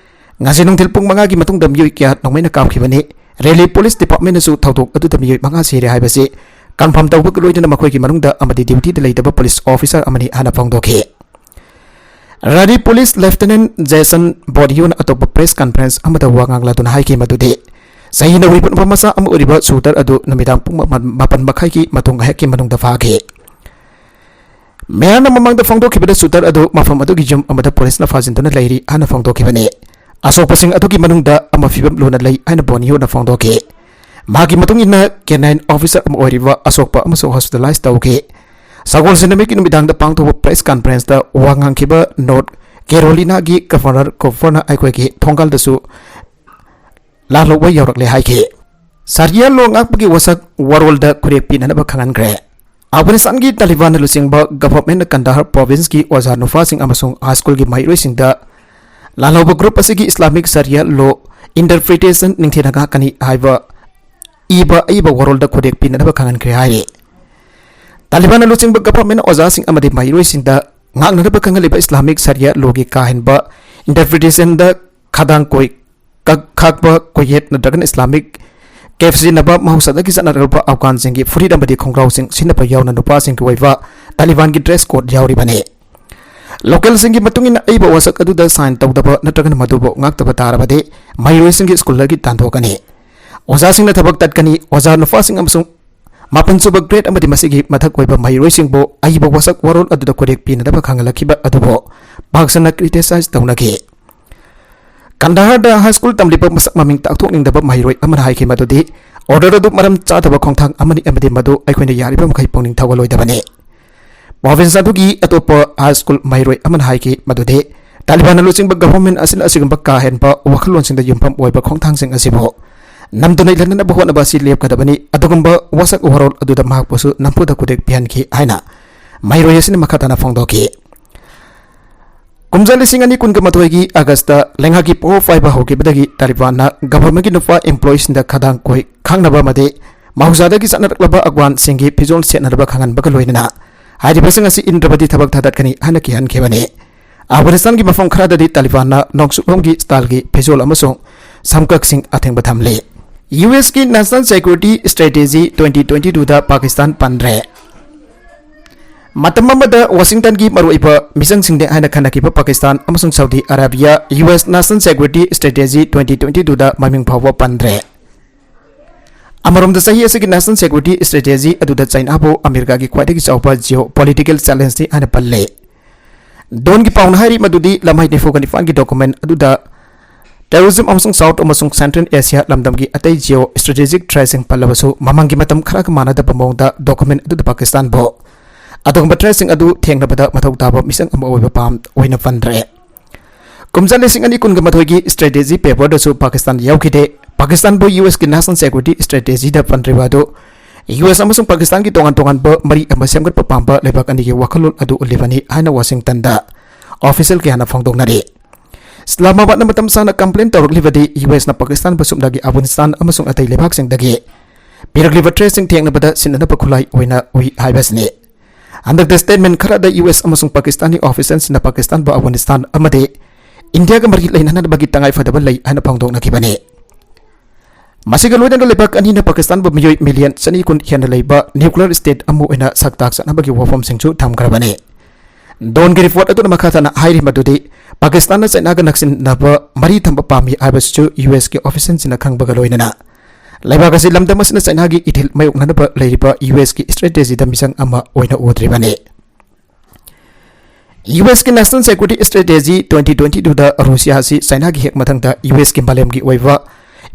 ꯉꯁꯤ ꯅꯨꯡꯊꯤꯜ ꯄꯨꯡ ꯃꯉꯥꯒꯤ ꯃꯇꯨꯡꯗ ꯃꯤꯑꯣꯏ ꯀꯌꯥ ꯅꯣꯡꯃꯩꯅ ꯀꯥꯞꯈꯤꯕꯅꯤ꯫ ꯔꯦꯂꯤ ꯄꯨꯂꯤꯁ ꯗꯤꯄꯥꯔꯠꯃꯦꯟꯅꯁꯨ ꯊꯧꯗꯣꯛ ꯑꯗꯨꯗ ꯃꯤꯑꯣꯏ ꯃꯉꯥ ꯁꯤꯔꯦ ꯍꯥꯏꯕꯁꯤ ꯀꯟꯐꯥꯔꯝ ꯇꯧꯕꯒ ꯂꯣꯏꯅꯅ ꯃꯈꯣꯏꯒꯤ ꯃꯅꯨꯡꯗ ꯑꯃꯗꯤ ꯗ꯭ꯌꯨꯇꯤꯗ ꯂꯩꯇꯕ ꯄꯨꯂꯤꯁ ꯑꯣꯐꯤꯁꯥꯔ ꯑꯃꯅꯤ ꯍꯥꯏꯅ ꯐꯣꯡꯗꯣꯛꯈꯤ꯫ ꯔꯥꯂꯤ ꯄꯨꯂꯤꯁ ꯂꯦꯐꯇꯤꯅꯦꯟ ꯖꯦꯁꯟ ꯕꯣꯗꯤꯌꯣꯅ ꯑꯇꯣꯞꯄ ꯄ꯭ꯔꯦꯁ ꯀꯟꯐꯔꯦꯟꯁ ꯑꯃꯗ ꯋꯥ ꯉꯥꯡꯂꯗꯨꯅ ꯍꯥꯏꯈꯤ ꯃꯗꯨꯗꯤ ꯆꯍꯤ ꯅꯧꯔꯤꯕ ꯅꯨꯄꯥ ꯃꯆꯥ ꯑꯃ ꯑꯣꯏꯔꯤꯕ ꯁꯨꯇꯔ ꯑꯗꯨ ꯅꯨꯃꯤꯗꯥꯡ ꯄꯨꯡ ꯃꯥꯄꯟ ꯃꯈꯥꯏꯒꯤ ꯃꯇꯨꯡ ꯉꯥꯏꯍꯥꯛꯀꯤ ꯃꯅꯨꯡꯗ ꯐꯥꯈꯤ꯫ ꯃꯦꯌꯔꯅ ꯃꯃꯥꯡꯗ ꯐꯣꯡꯗꯣꯛꯈꯤꯕꯗ ꯁꯨꯇꯔ ꯑꯗꯨ ꯃꯐꯝ ꯑꯗꯨꯒꯤ ꯌꯨꯝ ꯑꯃꯗ ꯄꯨꯂꯤꯁꯅ ꯐꯥꯖꯤꯟꯗꯨꯅ ꯂꯩꯔꯤ ꯍꯥꯏꯅ ꯐꯣꯡꯗꯣꯛꯈꯤꯕꯅꯤ꯫ ꯑꯁꯣꯛꯄꯁꯤꯡ ꯑꯗꯨꯒꯤ ꯃꯅꯨꯡꯗ ꯑꯃ ꯐꯤꯕꯝ ꯂꯨꯅ ꯂꯩ ꯍꯥꯏꯅ ꯕꯣꯗꯤꯌꯣꯅ ꯐꯣꯡꯗꯣꯛꯈꯤ꯫ ꯃꯍꯥꯛꯀꯤ ꯃꯇꯨꯡ ꯏꯟꯅ ꯀꯦꯅꯥꯏꯟ ꯑꯣꯐꯤꯁꯥꯔ ꯑꯃ ꯑꯣꯏꯔꯤꯕ ꯑꯁꯣꯛꯄ ꯑꯃꯁꯨ ꯍꯣꯁꯄꯤꯇꯥꯂꯥꯏꯖ ꯇꯧꯈꯤ꯫ ꯁꯒꯣꯜꯁꯦꯟ ꯅꯨꯃꯤꯠꯀꯤ ꯅꯨꯃꯤꯗꯥꯡꯗ ꯄꯥꯡꯊꯣꯛꯄ ꯄ꯭ꯔꯦꯁ ꯀꯟꯐꯔꯦꯟꯁꯇ ꯋꯥ ꯉꯥꯡꯈꯤꯕ ꯅꯣꯔꯠ ꯀꯦꯔꯣꯂꯤꯅꯥꯒꯤ ꯒꯚꯔꯅꯔ ꯀꯨꯄꯔꯅ ꯑꯩꯈꯣꯏꯒꯤ ꯊꯣꯡꯒꯥꯜꯗꯁꯨ ꯂꯥꯜꯍꯧꯕ ꯌꯧꯔꯛꯂꯦ ꯍꯥꯏꯈꯤ꯫ ꯁꯥꯔꯤꯌꯥ ꯂꯣ ꯉꯥꯛꯄꯒꯤ ꯋꯥꯁꯛ ꯋꯥꯔꯣꯜꯗ ꯈꯨꯔꯦꯛ ꯄꯤꯅꯅꯕ ꯈꯪꯍꯟꯈ꯭ꯔꯦ꯫ ꯑꯐꯒꯥꯅꯤꯁꯇꯥꯟꯒꯤ ꯇꯥꯂꯤꯕꯥꯟꯅ ꯂꯨꯆꯤꯡꯕ ꯒꯚꯔꯟꯃꯦꯟꯠꯅ ꯀꯟꯗꯥꯍꯔ ꯄ꯭ꯔꯣꯚꯤꯟꯁꯀꯤ ꯑꯣꯖꯥ ꯅꯨꯄꯥꯁꯤꯡ ꯑꯃꯁꯨꯡ ꯍꯥꯏ ꯁ꯭ꯀꯨꯜꯒꯤ ꯃꯍꯩꯔꯣꯏꯁꯤꯡꯗ ꯂꯥꯜꯍꯧꯕ ꯒ꯭ꯔꯨꯞ ꯑꯁꯤꯒꯤ ꯏꯁꯂꯥꯃꯤꯛ ꯁꯥꯔꯤꯌꯥ ꯂꯣ ꯏꯟꯇꯔꯄ꯭ꯔꯤꯇꯦꯁꯟ ꯅꯤꯡꯊꯤꯅ ꯉꯥꯛꯀꯅꯤ ꯍꯥꯏꯕ ꯏꯕ ꯑꯏꯕ ꯋꯥꯔꯣꯜꯗ ꯈꯨꯔꯦꯛ ꯄꯤꯅꯅꯕ ꯈꯪꯍꯟꯈ꯭ꯔꯦ ꯍꯥꯏꯔꯤ꯫ ꯇꯥꯂꯤꯕꯥꯟꯅ ꯂꯨꯆꯤꯡꯕ ꯒꯚꯔꯟꯃꯦꯟꯠꯅ ꯑꯣꯖꯥꯁꯤꯡ ꯑꯃꯗꯤ ꯃꯍꯩꯔꯣꯏꯁꯤꯡꯗ ꯉꯥꯛꯅꯅꯕ ꯈꯪꯍꯜꯂꯤꯕ ꯏꯁꯂꯥꯃꯤꯛ ꯁꯥꯔꯤꯌꯥ ꯂꯣꯒꯤ ꯀꯥ ꯍꯦꯟꯕ ꯏꯟꯇꯔꯄ꯭ꯔꯤꯇꯦꯁꯟꯗ ꯈꯗꯥꯡ ꯀꯣꯏ ꯀꯛ ꯈꯥꯛꯄ ꯀꯣꯌꯦꯠ ꯅꯠꯇ꯭ꯔꯒꯅ ꯏꯁꯂꯥꯃꯤꯛ ꯀꯦꯞ ꯁꯤꯖꯤꯟꯅꯕ, ꯃꯍꯧꯁꯥꯗꯒꯤ ꯆꯠꯅꯔꯛꯂꯕ ꯑꯐꯒꯥꯟꯁꯤꯡꯒꯤ ꯐꯨꯔꯤꯠ ꯑꯃꯗꯤ ꯈꯣꯡꯒ꯭ꯔꯥꯎꯁꯤꯡ ꯁꯤꯖꯤꯟꯅꯕ ꯌꯥꯎꯅ ꯅꯨꯄꯥꯁꯤꯡꯒꯤ ꯑꯣꯏꯕ ꯇꯥꯂꯤꯕꯥꯟꯒꯤ ꯗ꯭ꯔꯦꯁ ꯀꯣꯗ ꯌꯥꯎꯔꯤꯕꯅꯤ꯫ ꯂꯣꯀꯦꯜꯁꯤꯡꯒꯤ ꯃꯇꯨꯡ ꯏꯟꯅ ꯑꯏꯕ ꯋꯥꯁꯛ ꯑꯗꯨꯗ ꯁꯥꯏꯟ ꯇꯧꯗꯕ ꯅꯠꯇ꯭ꯔꯒꯅ ꯃꯗꯨꯕꯨ ꯉꯥꯛꯇꯕ ꯇꯥꯔꯕꯗꯤ ꯃꯍꯩꯔꯣꯏꯁꯤꯡꯒꯤ ꯁ꯭ꯀꯨꯜꯗꯒꯤ ꯇꯥꯟꯊꯣꯛꯀꯅꯤ꯫ ꯑꯣꯖꯥꯁꯤꯡꯅ ꯊꯕꯛ ꯇꯠꯀꯅꯤ꯫ ꯑꯣꯖꯥ ꯅꯨꯄꯥꯁꯤꯡ ꯑꯃꯁꯨꯡ ꯃꯥꯄꯟ ꯁꯨꯕ ꯒ꯭ꯔꯦꯗ ꯑꯃꯗꯤ ꯃꯁꯤꯒꯤ ꯃꯊꯛ ꯑꯣꯏꯕ ꯃꯍꯩꯔꯣꯏꯁꯤꯡꯕꯨ ꯑꯏꯕ ꯋꯥꯁꯛ ꯋꯥꯔꯣꯜ ꯑꯗꯨꯗ ꯈꯨꯔꯦꯛ ꯄꯤꯅꯅꯕ ꯈꯪꯍꯜꯂꯛꯈꯤꯕ ꯑꯗꯨꯕꯨ ꯄꯥꯛ ꯁꯟꯅ ꯀ꯭ꯔꯤꯇꯤꯁꯥꯏꯖ ꯇꯧꯅꯈꯤ꯫ ꯀꯟꯗꯥꯍꯔꯗ ꯍꯥꯏ ꯁ꯭ꯀꯨꯜ ꯇꯝꯂꯤꯕ ꯃꯁꯛ ꯃꯃꯤꯡ ꯇꯥꯛꯊꯣꯛꯅꯤꯡꯗꯕ ꯃꯍꯩꯔꯣꯏ ꯑꯃꯅ ꯍꯥꯏꯈꯤ ꯃꯗꯨꯗꯤ ꯑꯣꯔꯗꯔ ꯑꯗꯨ ꯃꯔꯝ ꯆꯥꯗꯕ ꯈꯣꯡꯊꯥꯡ ꯑꯃꯅꯤ ꯑꯃꯗꯤ ꯃꯗꯨ ꯑꯩꯈꯣꯏꯅ ꯌꯥꯔꯤꯕ ꯃꯈꯩ ꯄꯨꯛꯅꯤꯡ ꯊꯧꯒꯠꯂꯣꯏꯗꯕꯅꯤ꯫ ꯄ꯭ꯔꯣꯚꯤꯟꯁ ꯑꯗꯨꯒꯤ ꯑꯇꯣꯞꯄ ꯍꯥꯏ ꯁ꯭ꯀꯨꯜ ꯃꯍꯩꯔꯣꯏ ꯑꯃꯅ ꯍꯥꯏꯈꯤ ꯃꯗꯨꯗꯤ ꯇꯥꯂꯤꯕꯥꯟꯅ ꯂꯨꯆꯤꯡꯕ ꯒꯚꯔꯟꯃꯦꯟꯠ ꯑꯁꯤꯅ ꯑꯁꯤꯒꯨꯝꯕ ꯀꯥ ꯍꯦꯟꯕ ꯋꯥꯈꯜꯂꯣꯟꯁꯤꯡꯗ ꯌꯨꯝꯐꯝ ꯑꯣꯏꯕ ꯈꯣꯡꯊꯥꯡꯁꯤꯡ ꯑꯁꯤꯕꯨ ꯅꯝꯗꯨꯅ ꯂꯩꯅꯅꯕ ꯍꯣꯠꯅꯕ ꯑꯁꯤ ꯂꯦꯞꯀꯗꯕꯅꯤ꯫ ꯑꯗꯨꯒꯨꯝꯕ ꯋꯥꯁꯛ ꯋꯥꯔꯣꯜ ꯑꯗꯨꯗ ꯃꯍꯥꯛꯄꯨꯁꯨ ꯅꯝꯐꯨꯗ ꯈꯨꯗꯦꯛ ꯄꯤꯍꯟꯈꯤ ꯍꯥꯏꯅ ꯃꯍꯩꯔꯣꯏ ꯑꯁꯤꯅ ꯃꯈꯥ ꯇꯥꯅ ꯐꯣꯡꯗꯣꯛꯈꯤ꯫ ꯀꯨꯝꯖꯥ ꯂꯤꯁꯤꯡ ꯑꯅꯤ ꯀꯨꯟꯒ ꯃꯥꯊꯣꯏꯒꯤ ꯑꯥꯒꯁꯇ ꯂꯩꯉꯥꯛꯀꯤ ꯄꯣꯋꯔ ꯄꯥꯏꯕ ꯍꯧꯈꯤꯕꯗꯒꯤ ꯇꯥꯂꯤꯕꯥꯟꯅ ꯒꯚꯔꯟꯃꯦꯟꯠꯀꯤ ꯅꯨꯄꯥ ꯑꯦꯝꯄ꯭ꯂꯣꯌꯤꯁꯤꯡꯗ ꯈꯗꯥꯡ ꯀꯣꯏ ꯈꯥꯛꯅꯕ ꯑꯃꯗꯤ ꯃꯍꯧꯁꯥꯗꯒꯤ ꯆꯠꯅꯔꯛꯂꯕ ꯑꯐꯒꯥꯟꯁꯤꯡꯒꯤ ꯐꯤꯖꯣꯜ ꯁꯦꯠꯅꯅꯕ ꯈꯪꯍꯟꯕꯒ ꯂꯣꯏꯅꯅ ꯍꯥꯏꯔꯤꯕꯁꯤꯡ ꯑꯁꯤ ꯏꯟꯗ꯭ꯔꯕꯗꯤ ꯊꯕꯛ ꯊꯥꯗꯠꯀꯅꯤ ꯍꯥꯏꯅ ꯀꯤꯍꯟꯈꯤꯕꯅꯤ꯫ ꯑꯐꯒꯥꯅꯤꯁꯇꯥꯟꯒꯤ ꯃꯐꯝ ꯈꯔꯗꯗꯤ ꯇꯥꯂꯤꯕꯥꯟꯅ ꯅꯣꯡꯆꯨꯞꯂꯣꯝꯒꯤ ꯁ꯭ꯇꯥꯏꯜꯒꯤ ꯐꯤꯖꯣꯜ ꯑꯃꯁꯨꯡ ꯁꯝꯀꯛꯁꯤꯡ ꯑꯊꯤꯡꯕ ꯊꯝꯂꯤ꯫ ꯌꯨ ꯑꯦꯁꯀꯤ National Security Strategy twenty twenty-twoꯗ ꯄꯥꯀꯤꯁꯇꯥꯟ ꯄꯟꯗ꯭ꯔꯦ꯫ ꯃꯇꯝ ꯑꯃꯗ ꯋꯥꯁꯤꯡꯇꯟꯒꯤ ꯃꯔꯨꯑꯣꯏꯕ ꯃꯤꯆꯪꯁꯤꯡꯅꯦ ꯍꯥꯏꯅ ꯈꯟꯅꯈꯤꯕ ꯄꯥꯀꯤꯁꯇꯥꯟ ꯑꯃꯁꯨꯡ Saudi Arabia U S National Security Strategy twenty twenty-twoꯗ ꯃꯃꯤꯡ ꯐꯥꯎꯕ ꯄꯟꯗ꯭ꯔꯦ꯫ ꯑꯃꯔꯣꯝꯗ ꯆꯍꯤ ꯑꯁꯤꯒꯤ National Security Strategy ꯑꯗꯨꯗ ꯆꯩꯅꯥꯕꯨ ꯑꯃꯦꯔꯤꯀꯥꯒꯤ ꯈ꯭ꯋꯥꯏꯗꯒꯤ ꯆꯥꯎꯕ ꯖꯤꯑꯣ ꯄꯣꯂꯤꯇꯤꯀꯦꯜ ꯆꯦꯂꯦꯟꯖꯅꯤ ꯍꯥꯏꯅ ꯄꯜꯂꯦ꯫ ꯗꯣꯟꯒꯤ ꯄꯥꯎꯅ ꯍꯥꯏꯔꯤ ꯃꯗꯨꯗꯤ ꯂꯝꯍꯩ ꯅꯤꯐꯨꯒ ꯅꯤꯄꯥꯟꯒꯤ ꯗꯣꯀꯨꯃꯦꯟ ꯑꯗꯨꯗ ꯇꯦꯔꯣꯔꯤꯖꯝ ꯑꯃꯁꯨꯡ ꯁꯥꯎꯠ ꯑꯃꯁꯨꯡ ꯁꯦꯟꯇ꯭ꯔꯦꯜ ꯑꯦꯁꯤꯌꯥ ꯂꯝꯗꯝꯒꯤ ꯑꯇꯩ ꯖꯤꯑꯣ ꯁ꯭ꯇ꯭ꯔꯦꯇꯦꯖꯤꯛ ꯊ꯭ꯔꯦꯠꯁꯤꯡ ꯄꯜꯂꯕꯁꯨ ꯃꯃꯥꯡꯒꯤ ꯃꯇꯝ ꯈꯔꯒ ꯃꯥꯟꯅꯗꯕ ꯃꯑꯣꯡꯗ ꯗꯣꯀꯨꯃꯦꯟ ꯑꯗꯨꯗ ꯄꯥꯀꯤꯁꯇꯥꯟꯕꯨ ꯑꯗꯨꯒꯨꯝꯕ ꯊ꯭ꯔꯦꯠꯁꯤꯡ ꯑꯗꯨ ꯊꯦꯡꯅꯕꯗ ꯃꯊꯧ ꯇꯥꯕ ꯃꯤꯁꯛ ꯑꯃ ꯑꯣꯏꯕ ꯄꯥꯝ ꯑꯣꯏꯅ ꯄꯟꯗ꯭ꯔꯦ꯫ ꯀꯨꯝꯖꯥ ꯂꯤꯁꯤꯡ ꯑꯅꯤ ꯀꯨꯟꯒ ꯃꯥꯊꯣꯏꯒꯤ ꯁ꯭ꯇ꯭ꯔꯦꯇꯦꯖꯤ ꯄꯦꯄꯔꯗꯁꯨ ꯄꯥꯀꯤꯁꯇꯥꯟ ꯌꯥꯎꯈꯤꯗꯦ꯫ ꯄꯥꯀꯤꯁꯇꯥꯟꯕꯨ ꯌꯨ ꯑꯦꯁꯀꯤ National Security Strategy ꯗ ꯄꯟꯗ꯭ꯔꯤꯕ ꯑꯗꯨ ꯌꯨ ꯑꯦꯁ ꯑꯃꯁꯨꯡ ꯄꯥꯀꯤꯁꯇꯥꯟꯒꯤ ꯇꯣꯉꯥꯟ ꯇꯣꯉꯥꯟꯕ ꯃꯔꯤ ꯑꯃ ꯁꯦꯝꯒꯠꯄ ꯄꯥꯝꯕ ꯂꯩꯕꯥꯛ ꯑꯅꯤꯒꯤ ꯋꯥꯈꯜꯂꯣꯟ ꯑꯗꯨ ꯎꯠꯂꯤꯕꯅꯤ ꯍꯥꯏꯅ ꯋꯥꯁꯤꯡꯇꯟꯗ ꯑꯣꯐꯤꯁꯤꯌꯦꯜ ꯀꯌꯥꯅ ꯐꯣꯡꯗꯣꯛꯅꯔꯤ꯫ ꯏꯁꯂꯥꯃꯥꯕꯥꯗꯅ ꯃꯇꯝ ꯁꯥꯡꯅ ꯀꯝꯄ꯭ꯂꯦꯟ ꯇꯧꯔꯛꯂꯤꯕꯗꯤ ꯌꯨ ꯑꯦꯁꯅ ꯄꯥꯀꯤꯁꯇꯥꯟꯕꯨ ꯁꯨꯞꯅꯒꯤ ꯑꯐꯒꯥꯅꯤꯁꯇꯥꯟ ꯑꯃꯁꯨꯡ ꯑꯇꯩ ꯂꯩꯕꯥꯛꯁꯤꯡꯗꯒꯤ ꯄꯤꯔꯛꯂꯤꯕ ꯊ꯭ꯔꯦꯠꯁꯤꯡ ꯊꯦꯡꯅꯕꯗ ꯁꯤꯖꯤꯟꯅꯅꯕ ꯈꯨꯠꯂꯥꯏ ꯑꯣꯏꯅ ꯎꯏ ꯍꯥꯏꯕꯁꯤꯅꯤ꯫ ꯍꯟꯗꯛꯇ ꯁ꯭ꯇꯦꯠꯃꯦꯟ ꯈꯔꯗ ꯌꯨ ꯑꯦꯁ ꯑꯃꯁꯨꯡ ꯄꯥꯀꯤꯁꯇꯥꯟꯒꯤ ꯑꯣꯐꯤꯁꯤꯌꯦꯜꯁꯤꯡꯅ ꯄꯥꯀꯤꯁꯇꯥꯟꯕꯨ ꯑꯐꯒꯥꯅꯤꯁꯇꯥꯟ ꯑꯃꯗꯤ ꯏꯟꯗꯤꯌꯥꯒ ꯃꯔꯤ ꯂꯩꯅꯍꯟꯅꯕꯒꯤ ꯇꯉꯥꯏ ꯐꯗꯕ ꯂꯩ ꯍꯥꯏꯅ ꯐꯣꯡꯗꯣꯛꯅꯈꯤꯕꯅꯤ꯫ ꯃꯁꯤꯒ ꯂꯣꯏꯅꯅ ꯂꯩꯕꯥꯛ ꯑꯅꯤꯅ ꯄꯥꯀꯤꯁꯇꯥꯟꯕꯨ ꯃꯤꯑꯣꯏ ꯃꯤꯂꯤꯌꯟ ꯆꯅꯤ ꯀꯨꯟ ꯍꯦꯟꯅ ꯂꯩꯕ ꯅ꯭ꯌꯨꯀ꯭ꯂꯤꯌꯔ ꯁ꯭ꯇꯦꯠ ꯑꯃ ꯑꯣꯏꯅ ꯁꯛ ꯇꯥꯛ ꯆꯠꯅꯕꯒꯤ ꯋꯥꯐꯝꯁꯤꯡꯁꯨ ꯊꯝꯈ꯭ꯔꯕꯅꯤ꯫ ꯗꯣꯟꯒꯤ ꯔꯤꯄꯣꯔꯠ ꯑꯗꯨꯅ ꯃꯈꯥ ꯇꯥꯅ ꯍꯥꯏꯔꯤ ꯃꯗꯨꯗꯤ ꯄꯥꯀꯤꯁꯇꯥꯟꯅ ꯆꯥꯏꯅꯥꯒ ꯅꯛꯁꯤꯟꯅꯕ ꯃꯔꯤ ꯊꯝꯕ ꯄꯥꯝꯃꯤ ꯍꯥꯏꯕꯁꯤꯁꯨ ꯌꯨ ꯑꯦꯁꯀꯤ ꯑꯣꯐꯤꯁꯤꯌꯦꯜꯁꯤꯡꯅ ꯈꯪꯕꯒ ꯂꯣꯏꯅꯅ ꯂꯩꯕꯥꯛ ꯑꯁꯤ ꯂꯝꯗꯝ ꯑꯁꯤꯅ ꯆꯥꯏꯅꯥꯒꯤ ꯏꯊꯤꯜ ꯃꯥꯌꯣꯛꯅꯅꯕ ꯂꯩꯔꯤꯕ ꯌꯨ ꯑꯦꯁꯀꯤ ꯁ꯭ꯇ꯭ꯔꯦꯇꯦꯖꯤꯗ ꯃꯤꯆꯪ ꯑꯃ ꯑꯣꯏꯅ ꯎꯗ꯭ꯔꯤꯕꯅꯤ꯫ ꯌꯨ ꯑꯦꯁꯀꯤ National Security Strategy twenty twenty two ꯗ ꯔꯨꯁꯤꯌꯥ ꯑꯁꯤ ꯆꯥꯏꯅꯥꯒꯤ ꯍꯦꯛ ꯃꯊꯪꯗ ꯌꯨ ꯑꯦꯁꯀꯤ ꯃꯥꯂꯦꯝꯒꯤ ꯑꯣꯏꯕ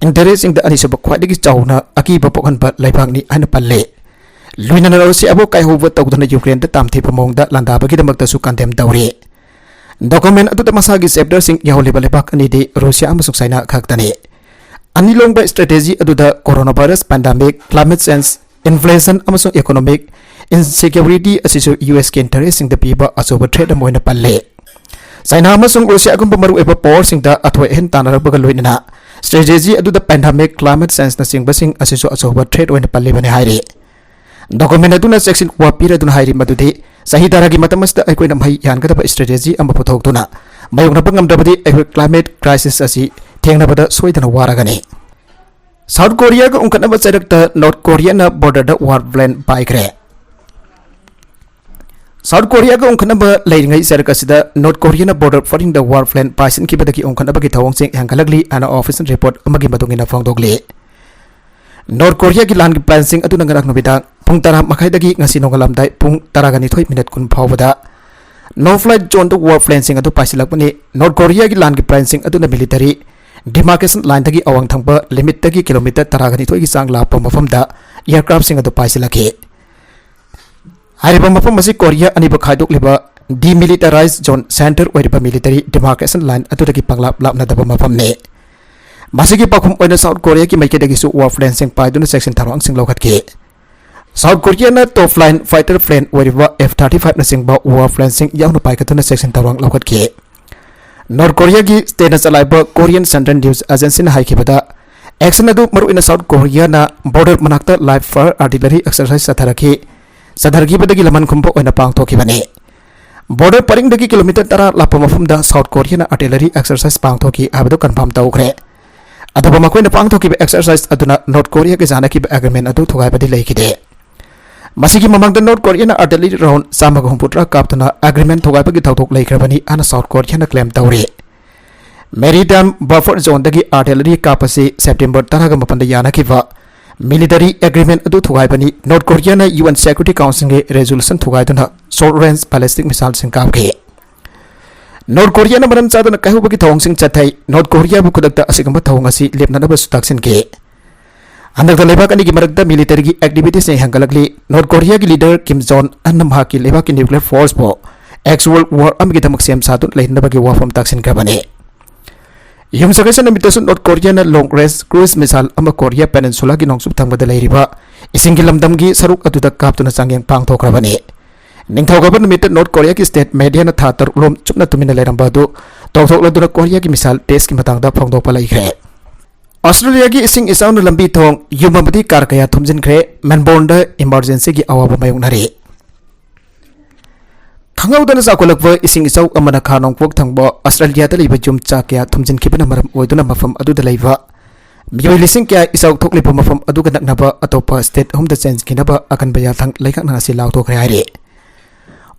ꯏꯟꯇꯔꯦꯁꯁꯤꯡꯗ ꯑꯅꯤꯁꯨꯕ ꯈ꯭ꯋꯥꯏꯗꯒꯤ ꯆꯥꯎꯅ ꯑꯀꯤꯕ ꯄꯣꯛꯍꯟꯕ ꯂꯩꯕꯥꯛꯅꯤ ꯍꯥꯏꯅ ꯄꯜꯂꯦ꯫ ꯂꯣꯏꯅꯅ ꯔꯨꯁꯤꯌꯥꯕꯨ ꯀꯥꯏꯍꯧꯕ ꯇꯧꯗꯅ ꯌꯨꯀ꯭ꯔꯦꯟꯗ ꯇꯥꯝꯊꯤꯕ ꯃꯑꯣꯡꯗ ꯂꯥꯟꯗꯥꯕꯒꯤꯗꯃꯛꯇꯁꯨ ꯀꯟꯗꯦꯝ ꯇꯧꯔꯤ꯫ ꯗꯣꯀꯨꯃꯦꯟ ꯑꯗꯨꯗ ꯃꯁꯥꯒꯤ ꯆꯦꯞꯇꯔꯁꯤꯡ ꯌꯥꯎꯍꯜꯂꯤꯕ ꯂꯩꯕꯥꯛ ꯑꯅꯤꯗꯤ ꯔꯨꯁꯤꯌꯥ ꯑꯃꯁꯨꯡ ꯆꯥꯏꯅꯥ ꯈꯛꯇꯅꯤ꯫ ꯑꯅꯤ ꯂꯣꯡꯕ ꯁ꯭ꯇ꯭ꯔꯦꯇꯦꯖꯤ ꯑꯗꯨꯗ coronavirus pandemic, climate change, inflation ꯑꯃꯁꯨꯡ ꯏꯀꯣꯅꯣꯃꯤꯛ ꯏꯟꯁꯦꯀ꯭ꯌꯨꯔꯤꯇꯤ ꯑꯁꯤꯁꯨ ꯌꯨ ꯑꯦꯁꯀꯤ ꯏꯟꯇꯔꯦꯁꯁꯤꯡꯗ ꯄꯤꯕ ꯑꯆꯧꯕ ꯊ꯭ꯔꯦꯠ ꯑꯃ ꯑꯣꯏꯅ ꯄꯜꯂꯦ꯫ ꯆꯥꯏꯅꯥ ꯑꯃꯁꯨꯡ ꯔꯨꯁꯤꯌꯥꯒꯨꯝꯕ ꯃꯔꯨꯑꯣꯏꯕ ꯄꯥꯋꯔꯁꯤꯡꯗ ꯑꯊꯣꯏ ꯑꯍꯦꯟ ꯇꯥꯟꯅꯔꯛꯄꯒ ꯂꯣꯏꯅꯅ ꯁ꯭ꯇ꯭ꯔꯦꯇꯦꯖꯤ ꯑꯗꯨꯗ ꯄꯦꯟꯗꯥꯃꯤꯛ, ꯀ꯭ꯂꯥꯏꯃꯦꯠ ꯆꯦꯟꯖꯅꯆꯤꯡꯕꯁꯤꯡ ꯑꯁꯤꯁꯨ ꯑꯆꯧꯕ ꯊ꯭ꯔꯦꯠ ꯑꯣꯏꯅ ꯄꯜꯂꯤꯕꯅꯤ ꯍꯥꯏꯔꯤ꯫ ꯗꯣꯀꯨꯃꯦꯟ ꯑꯗꯨꯅ ꯆꯦꯛꯁꯤꯟ ꯋꯥ ꯄꯤꯔꯗꯨꯅ ꯍꯥꯏꯔꯤ ꯃꯗꯨꯗꯤ ꯆꯍꯤ ꯇꯔꯥꯒꯤ ꯃꯇꯝ ꯑꯁꯤꯗ ꯑꯩꯈꯣꯏꯅ ꯃꯍꯩ ꯌꯥꯟꯒꯗꯕ ꯁ꯭ꯇ꯭ꯔꯦꯇꯦꯖꯤ ꯑꯃ ꯄꯨꯊꯣꯛꯇꯨꯅ ꯃꯥꯌꯣꯛꯅꯕ ꯉꯝꯗ꯭ꯔꯕꯗꯤ ꯑꯩꯈꯣꯏ ꯀ꯭ꯂꯥꯏꯃꯦꯠ ꯀ꯭ꯔꯥꯏꯁꯤꯁ ꯑꯁꯤ ꯊꯦꯡꯅꯕꯗ ꯁꯣꯏꯗꯅ ꯋꯥꯔꯒꯅꯤ꯫ ꯁꯥꯎꯠ ꯀꯣꯔꯤꯌꯥꯒ ꯎꯪꯈꯠꯅꯕ ꯆꯩꯔꯛꯇ ꯅꯣꯔꯠ ꯀꯣꯔꯤꯌꯥꯅ ꯕꯣꯔꯗꯔꯗ ꯋꯥꯔ ꯄ꯭ꯂꯦꯟ ꯄꯥꯏꯈ꯭ꯔꯦ꯫ ꯁꯥꯎꯠ ꯀꯣꯔꯤꯌꯥꯒ ꯎꯪꯈꯠꯅꯕ ꯂꯩꯔꯤꯉꯩ ꯆꯩꯔꯛ ꯑꯁꯤꯗ ꯅꯣꯔꯠ ꯀꯣꯔꯤꯌꯥꯅ ꯕꯣꯔꯗꯔ ꯄꯔꯤꯡꯗ ꯋꯥꯔ ꯄ꯭ꯂꯦꯟ ꯄꯥꯏꯁꯤꯟꯈꯤꯕꯗꯒꯤ ꯎꯪꯈꯠꯅꯕꯒꯤ ꯊꯧꯑꯣꯡꯁꯤꯡ ꯍꯦꯟꯒꯠꯂꯛꯂꯤ ꯍꯥꯏꯅ ꯑꯣꯐꯤꯁꯤꯌꯦꯜ ꯔꯤꯄꯣꯔꯠ ꯑꯃꯒꯤ ꯃꯇꯨꯡ ꯏꯟꯅ ꯐꯣꯡꯗꯣꯛꯂꯤ꯫ ꯅꯣꯔꯠ ꯀꯣꯔꯤꯌꯥꯒꯤ ꯂꯥꯟꯒꯤ ꯄ꯭ꯂꯦꯟꯁꯤꯡ ꯑꯗꯨꯅ ꯉꯔꯥꯡ ꯅꯨꯃꯤꯗꯥꯡ ꯄꯨꯡ ꯇꯔꯥ ꯃꯈꯥꯏꯗꯒꯤ ꯉꯁꯤ ꯅꯣꯡꯉꯥꯜꯂꯝꯗꯥꯏ ꯄꯨꯡ ꯇꯔꯥꯒ ꯅꯤꯊꯣꯏ ꯃꯤꯅꯠ ꯀꯨꯟ ꯐꯥꯎꯕꯗ ꯅꯣ ꯐ꯭ꯂꯥꯏꯠ ꯖꯣꯟꯗ ꯋꯥꯔ ꯄ꯭ꯂꯦꯟꯁꯤꯡ ꯑꯗꯨ ꯄꯥꯏꯁꯤꯜꯂꯛꯄꯅꯤ꯫ ꯅꯣꯔꯠ ꯀꯣꯔꯤꯌꯥꯒꯤ ꯂꯥꯟꯒꯤ ꯄ꯭ꯂꯦꯟꯁꯤꯡ ꯑꯗꯨꯅ ꯃꯤꯂꯤꯇꯔꯤ ꯗꯤꯃꯥꯔꯀꯦꯁꯟ ꯂꯥꯏꯟꯗꯒꯤ ꯑꯋꯥꯡ ꯊꯪꯕ ꯂꯤꯃꯤꯠꯇꯒꯤ ꯀꯤꯂꯣꯃꯤꯇꯔ ꯇꯔꯥꯒ ꯅꯤꯊꯣꯏꯒꯤ ꯆꯥꯡ ꯂꯥꯞꯄ ꯃꯐꯝꯗ ꯑꯦꯌꯔꯀ꯭ꯔꯥꯐꯁꯤꯡ ꯑꯗꯨ ꯄꯥꯏꯁꯤꯜꯂꯛꯈꯤ꯫ ꯍꯥꯏꯔꯤꯕ ꯃꯐꯝ ꯑꯁꯤ ꯀꯣꯔꯤꯌꯥ ꯑꯅꯤꯕꯨ ꯈꯥꯏꯗꯣꯛꯂꯤꯕ demilitarized zone centre ꯑꯣꯏꯔꯤꯕ ꯃꯤꯂꯤꯇꯔꯤ ꯗꯤꯃꯥꯔꯀꯦꯁꯟ ꯂꯥꯏꯟ ꯑꯗꯨꯗꯒꯤ ꯄꯪꯂꯥꯞ ꯂꯥꯞꯅꯗꯕ ꯃꯐꯝꯅꯤ꯫ ꯃꯁꯤꯒꯤ ꯄꯥꯎꯈꯨꯝ ꯑꯣꯏꯅ ꯁꯥꯎꯠ ꯀꯣꯔꯤꯌꯥꯒꯤ ꯃꯥꯏꯀꯩꯗꯒꯤꯁꯨ ꯋꯥꯔ ꯄ꯭ꯂꯦꯟꯁꯤꯡ ꯄꯥꯏꯗꯨꯅ ꯆꯦꯛꯁꯤꯟ ꯊꯧꯔꯥꯡꯁꯤꯡ ꯂꯧꯈꯠꯈꯤ꯫ ꯁꯥꯎꯠ ꯀꯣꯔꯤꯌꯥꯅ ꯇꯣꯞ ꯂꯥꯏꯟ ꯐꯥꯏꯇꯔ ꯄ꯭ꯂꯦꯟ ꯑꯣꯏꯔꯤꯕ F thirty five ꯅꯆꯤꯡꯕ ꯋꯥꯔ ꯄ꯭ꯂꯦꯟꯁꯤꯡ ꯌꯥꯎꯅ ꯄꯥꯏꯈꯠꯇꯨꯅ ꯆꯦꯛꯁꯤꯟ ꯊꯧꯔꯥꯡ ꯂꯧꯈꯠꯈꯤ꯫ ꯅꯣꯔꯠ ꯀꯣꯔꯤꯌꯥꯒꯤ ꯁ꯭ꯇꯦꯠꯅ ꯆꯂꯥꯏꯕ Korean Central News Agencyꯅ ꯍꯥꯏꯈꯤꯕꯗ, action ꯑꯗꯨ ꯃꯔꯨꯑꯣꯏꯅ ꯁꯥꯎꯠ ꯀꯣꯔꯤꯌꯥꯅ ꯕꯣꯔꯗꯔ ꯃꯅꯥꯛꯇ live fire artillery exercise ꯆꯠꯊꯔꯛꯈꯤ꯫ ꯆꯠꯊꯔꯛꯈꯤꯕꯗꯒꯤ ꯂꯃꯟ ꯈꯨꯝꯕ ꯑꯣꯏꯅ ꯄꯥꯡꯊꯣꯛꯈꯤꯕꯅꯤ꯫ ꯕꯣꯔꯗꯔ ꯄꯔꯤꯡꯗꯒꯤ ꯀꯤꯂꯣꯃꯤꯇꯔ ꯇꯔꯥ ꯂꯥꯞꯄ ꯃꯐꯝꯗ ꯁꯥꯎꯠ ꯀꯣꯔꯤꯌꯥꯅ artillery exercise ꯄꯥꯡꯊꯣꯛꯈꯤ ꯍꯥꯏꯕꯗꯨ ꯀꯟꯐꯥꯔꯝ ꯇꯧꯈ꯭ꯔꯦ꯫ ꯑꯗꯨꯕꯨ ꯃꯈꯣꯏꯅ ꯄꯥꯡꯊꯣꯛꯈꯤꯕ exercise ꯑꯗꯨꯅ ꯅꯣꯔꯠ ꯀꯣꯔꯤꯌꯥꯒ ꯌꯥꯅꯈꯤꯕ agreement ꯑꯗꯨ ꯊꯨꯒꯥꯏꯕꯗꯤ ꯂꯩꯈꯤꯗꯦ꯫ ꯃꯁꯤꯒꯤ ꯃꯃꯥꯡꯗ ꯅꯣꯔꯠ ꯀꯣꯔꯤꯌꯥꯅ artillery round ꯆꯥꯝꯃꯒ ꯍꯨꯝꯐꯨꯇꯔꯥ ꯀꯥꯞꯇꯨꯅ agreement ꯊꯨꯒꯥꯏꯕꯒꯤ ꯊꯧꯗꯣꯛ ꯂꯩꯈ꯭ꯔꯕꯅꯤ ꯍꯥꯏꯅ ꯁꯥꯎꯠ ꯀꯣꯔꯤꯌꯥꯅ claim ꯇꯧꯔꯤ꯫ Maritime buffer zoneꯗꯒꯤ artillery ꯀꯥꯞꯄꯁꯤ September ꯇꯔꯥꯒ ꯃꯥꯄꯟꯗ ꯌꯥꯅꯈꯤꯕ military agreement ꯑꯗꯨ ꯊꯨꯒꯥꯏꯕꯅꯤ꯫ ꯅꯣꯔꯠ ꯀꯣꯔꯤꯌꯥꯅ U N Security Councilꯒꯤ resolution ꯊꯨꯒꯥꯏꯗꯨꯅ short range ballistic missileꯁꯤꯡ ꯀꯥꯞꯈꯤ꯫ ꯅꯣꯔꯠ ꯀꯣꯔꯤꯌꯥꯅ ꯃꯔꯝ ꯆꯥꯗꯅ ꯀꯥꯏꯍꯧꯕꯒꯤ ꯊꯧꯑꯣꯡꯁꯤꯡ ꯆꯠꯊꯩ꯫ ꯅꯣꯔꯠ ꯀꯣꯔꯤꯌꯥꯕꯨ ꯈꯨꯗꯛꯇ ꯑꯁꯤꯒꯨꯝꯕ ꯊꯧꯑꯣꯡ ꯑꯁꯤ ꯂꯦꯞꯅꯅꯕꯁꯨ ꯇꯥꯛꯁꯤꯟꯈꯤ꯫ ꯍꯟꯗꯛꯇ ꯂꯩꯕꯥꯛ ꯑꯅꯤꯒꯤ ꯃꯔꯛꯇ militaryꯒꯤ activitiesꯁꯤꯡ ꯍꯦꯟꯒꯠꯂꯛꯂꯤ꯫ ꯅꯣꯔꯠ ꯀꯣꯔꯤꯌꯥꯒꯤ leader Kim Jong Unꯅ ꯃꯍꯥꯛꯀꯤ ꯂꯩꯕꯥꯛꯀꯤ nuclear forceꯄꯨ actual war ꯑꯃꯒꯤꯗꯃꯛ ꯁꯦꯝ ꯁꯥꯗꯨꯅ ꯂꯩꯅꯅꯕꯒꯤ ꯋꯥꯐꯝ ꯇꯥꯛꯁꯤꯟꯈ꯭ꯔꯕꯅꯤ꯫ ꯌꯨꯝꯁꯀꯩꯁ ꯅꯨꯃꯤꯠꯇꯁꯨ ꯅꯣꯔꯠ ꯀꯣꯔꯤꯌꯥꯅ long range cruise missile ꯑꯃ ꯀꯣꯔꯤꯌꯥ peninsulaꯒꯤ ꯅꯣꯡꯆꯨꯞ ꯊꯪꯕꯗ ꯂꯩꯔꯤꯕ ꯏꯁꯤꯡꯒꯤ ꯂꯝꯗꯝꯒꯤ ꯁꯔꯨꯛ ꯑꯗꯨꯗ ꯀꯥꯞꯇꯨꯅ ꯆꯥꯡꯌꯦꯡ ꯄꯥꯡꯊꯣꯛꯈ꯭ꯔꯕꯅꯤ꯫ ꯅꯤꯡꯊꯧꯀꯥꯕ ꯅꯨꯃꯤꯠꯇ ꯅꯣꯔꯠ ꯀꯣꯔꯤꯌꯥꯒꯤ state mediaꯅ ꯊꯥ ꯇꯔꯨꯛ ꯂꯣꯝ ꯆꯨꯞꯅ ꯇꯨꯃꯤꯟꯅ ꯂꯩꯔꯝꯕ ꯑꯗꯨ ꯇꯧꯊꯣꯛꯂꯗꯨꯅ ꯀꯣꯔꯤꯌꯥꯒꯤ missile testꯀꯤ ꯃꯇꯥꯡꯗ ꯐꯣꯡꯗꯣꯛꯄ ꯂꯩꯈ꯭ꯔꯦ꯫ ꯑꯣꯁꯇ꯭ꯔꯦꯂꯤꯌꯥꯒꯤ ꯏꯁꯤꯡ ꯏꯆꯥꯎꯅ ꯂꯝꯕꯤ ꯊꯣꯡ, ꯌꯨꯝ ꯑꯃꯗꯤ car ꯀꯌꯥ ꯊꯨꯝꯖꯤꯟꯈ꯭ꯔꯦ꯫ ꯃꯦꯜꯕꯣꯔꯟꯗ emergencyꯒꯤ ꯑꯋꯥꯕ ꯃꯥꯌꯣꯛꯅꯔꯤ꯫ ꯈꯪꯍꯧꯗꯅ ꯆꯥꯎꯈꯠꯂꯛꯄ ꯏꯁꯤꯡ ꯏꯆꯥꯎ ꯑꯃꯅ ꯈꯥ ꯅꯣꯡꯄꯣꯛ ꯊꯪꯕ ꯑꯣꯁꯇ꯭ꯔꯦꯂꯤꯌꯥꯗ ꯂꯩꯕ ꯌꯨꯝ ꯆꯥ ꯀꯌꯥ ꯊꯨꯝꯖꯤꯟꯈꯤꯕꯅ ꯃꯔꯝ ꯑꯣꯏꯗꯨꯅ ꯃꯐꯝ ꯑꯗꯨꯗ ꯂꯩꯕ ꯃꯤꯑꯣꯏ ꯂꯤꯁꯤꯡ ꯀꯌꯥ ꯏꯆꯥꯎ ꯊꯣꯛꯂꯤꯕ ꯃꯐꯝ ꯑꯗꯨꯒ ꯅꯛꯅꯕ ꯑꯇꯣꯞꯄ state ꯑꯍꯨꯝꯗ ꯆꯦꯟꯈꯤꯅꯕ ꯑꯀꯟꯕ ꯌꯥꯊꯪ ꯂꯩꯉꯥꯛꯅ ꯉꯁꯤ ꯂꯥꯎꯊꯣꯛꯈ꯭ꯔꯦ ꯍꯥꯏꯔꯤ꯫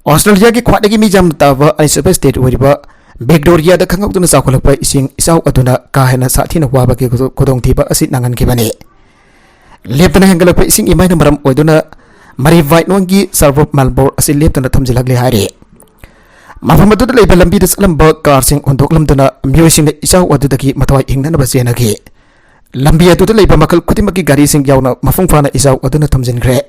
ꯑꯣꯁꯇ꯭ꯔꯦꯂꯤꯌꯥꯒꯤ ꯈ꯭ꯋꯥꯏꯗꯒꯤ ꯃꯤ ꯌꯥꯝꯅ ꯇꯥꯕ ꯑꯅꯤꯁꯨꯕ state ꯑꯣꯏꯔꯤꯕ ꯚꯤꯛꯇꯣꯔꯤꯌꯥꯗ ꯈꯪꯍꯧꯗꯅ ꯆꯥꯎꯈꯠꯂꯛꯄ ꯏꯁꯤꯡ ꯏꯆꯥꯎ ꯑꯗꯨꯅ ꯀꯥ ꯍꯦꯟꯅ ꯁꯥꯊꯤꯅ ꯋꯥꯕꯒꯤ ꯈꯨꯗꯣꯡꯊꯤꯕ ꯑꯁꯤ ꯅꯪꯍꯟꯈꯤꯕꯅꯤ꯫ ꯂꯦꯞꯇꯅ ꯍꯦꯟꯒꯠꯂꯛꯄ ꯏꯁꯤꯡ ꯏꯃꯥꯏꯅ ꯃꯔꯝ ꯑꯣꯏꯗꯨꯅ ꯃꯔꯤ ꯋꯥꯏꯠꯅꯣꯟꯒꯤ suburb ꯃꯦꯜꯕꯣꯔꯟ ꯑꯁꯤ ꯂꯦꯞꯇꯅ ꯊꯨꯝꯖꯤꯜꯂꯛꯂꯦ ꯍꯥꯏꯔꯤ꯫ ꯃꯐꯝ ꯑꯗꯨꯗ ꯂꯩꯕ ꯂꯝꯕꯤꯗ ꯆꯠꯂꯝꯕ carꯁꯤꯡ ꯍꯨꯟꯗꯣꯛꯂꯝꯗꯨꯅ ꯃꯤꯑꯣꯏꯁꯤꯡꯅ ꯏꯆꯥꯎ ꯑꯗꯨꯗꯒꯤ ꯃꯊ꯭ꯋꯥꯏ ꯍꯤꯡꯅꯅꯕ ꯆꯦꯟꯅꯈꯤ꯫ ꯂꯝꯕꯤ ꯑꯗꯨꯗ ꯂꯩꯕ ꯃꯈꯜ ꯈꯨꯗꯤꯡꯃꯛꯀꯤ ꯒꯥꯔꯤꯁꯤꯡ ꯌꯥꯎꯅ ꯃꯄꯨꯡ ꯐꯥꯅ ꯏꯆꯥꯎ ꯑꯗꯨꯅ ꯊꯨꯝꯖꯤꯟꯈ꯭ꯔꯦ꯫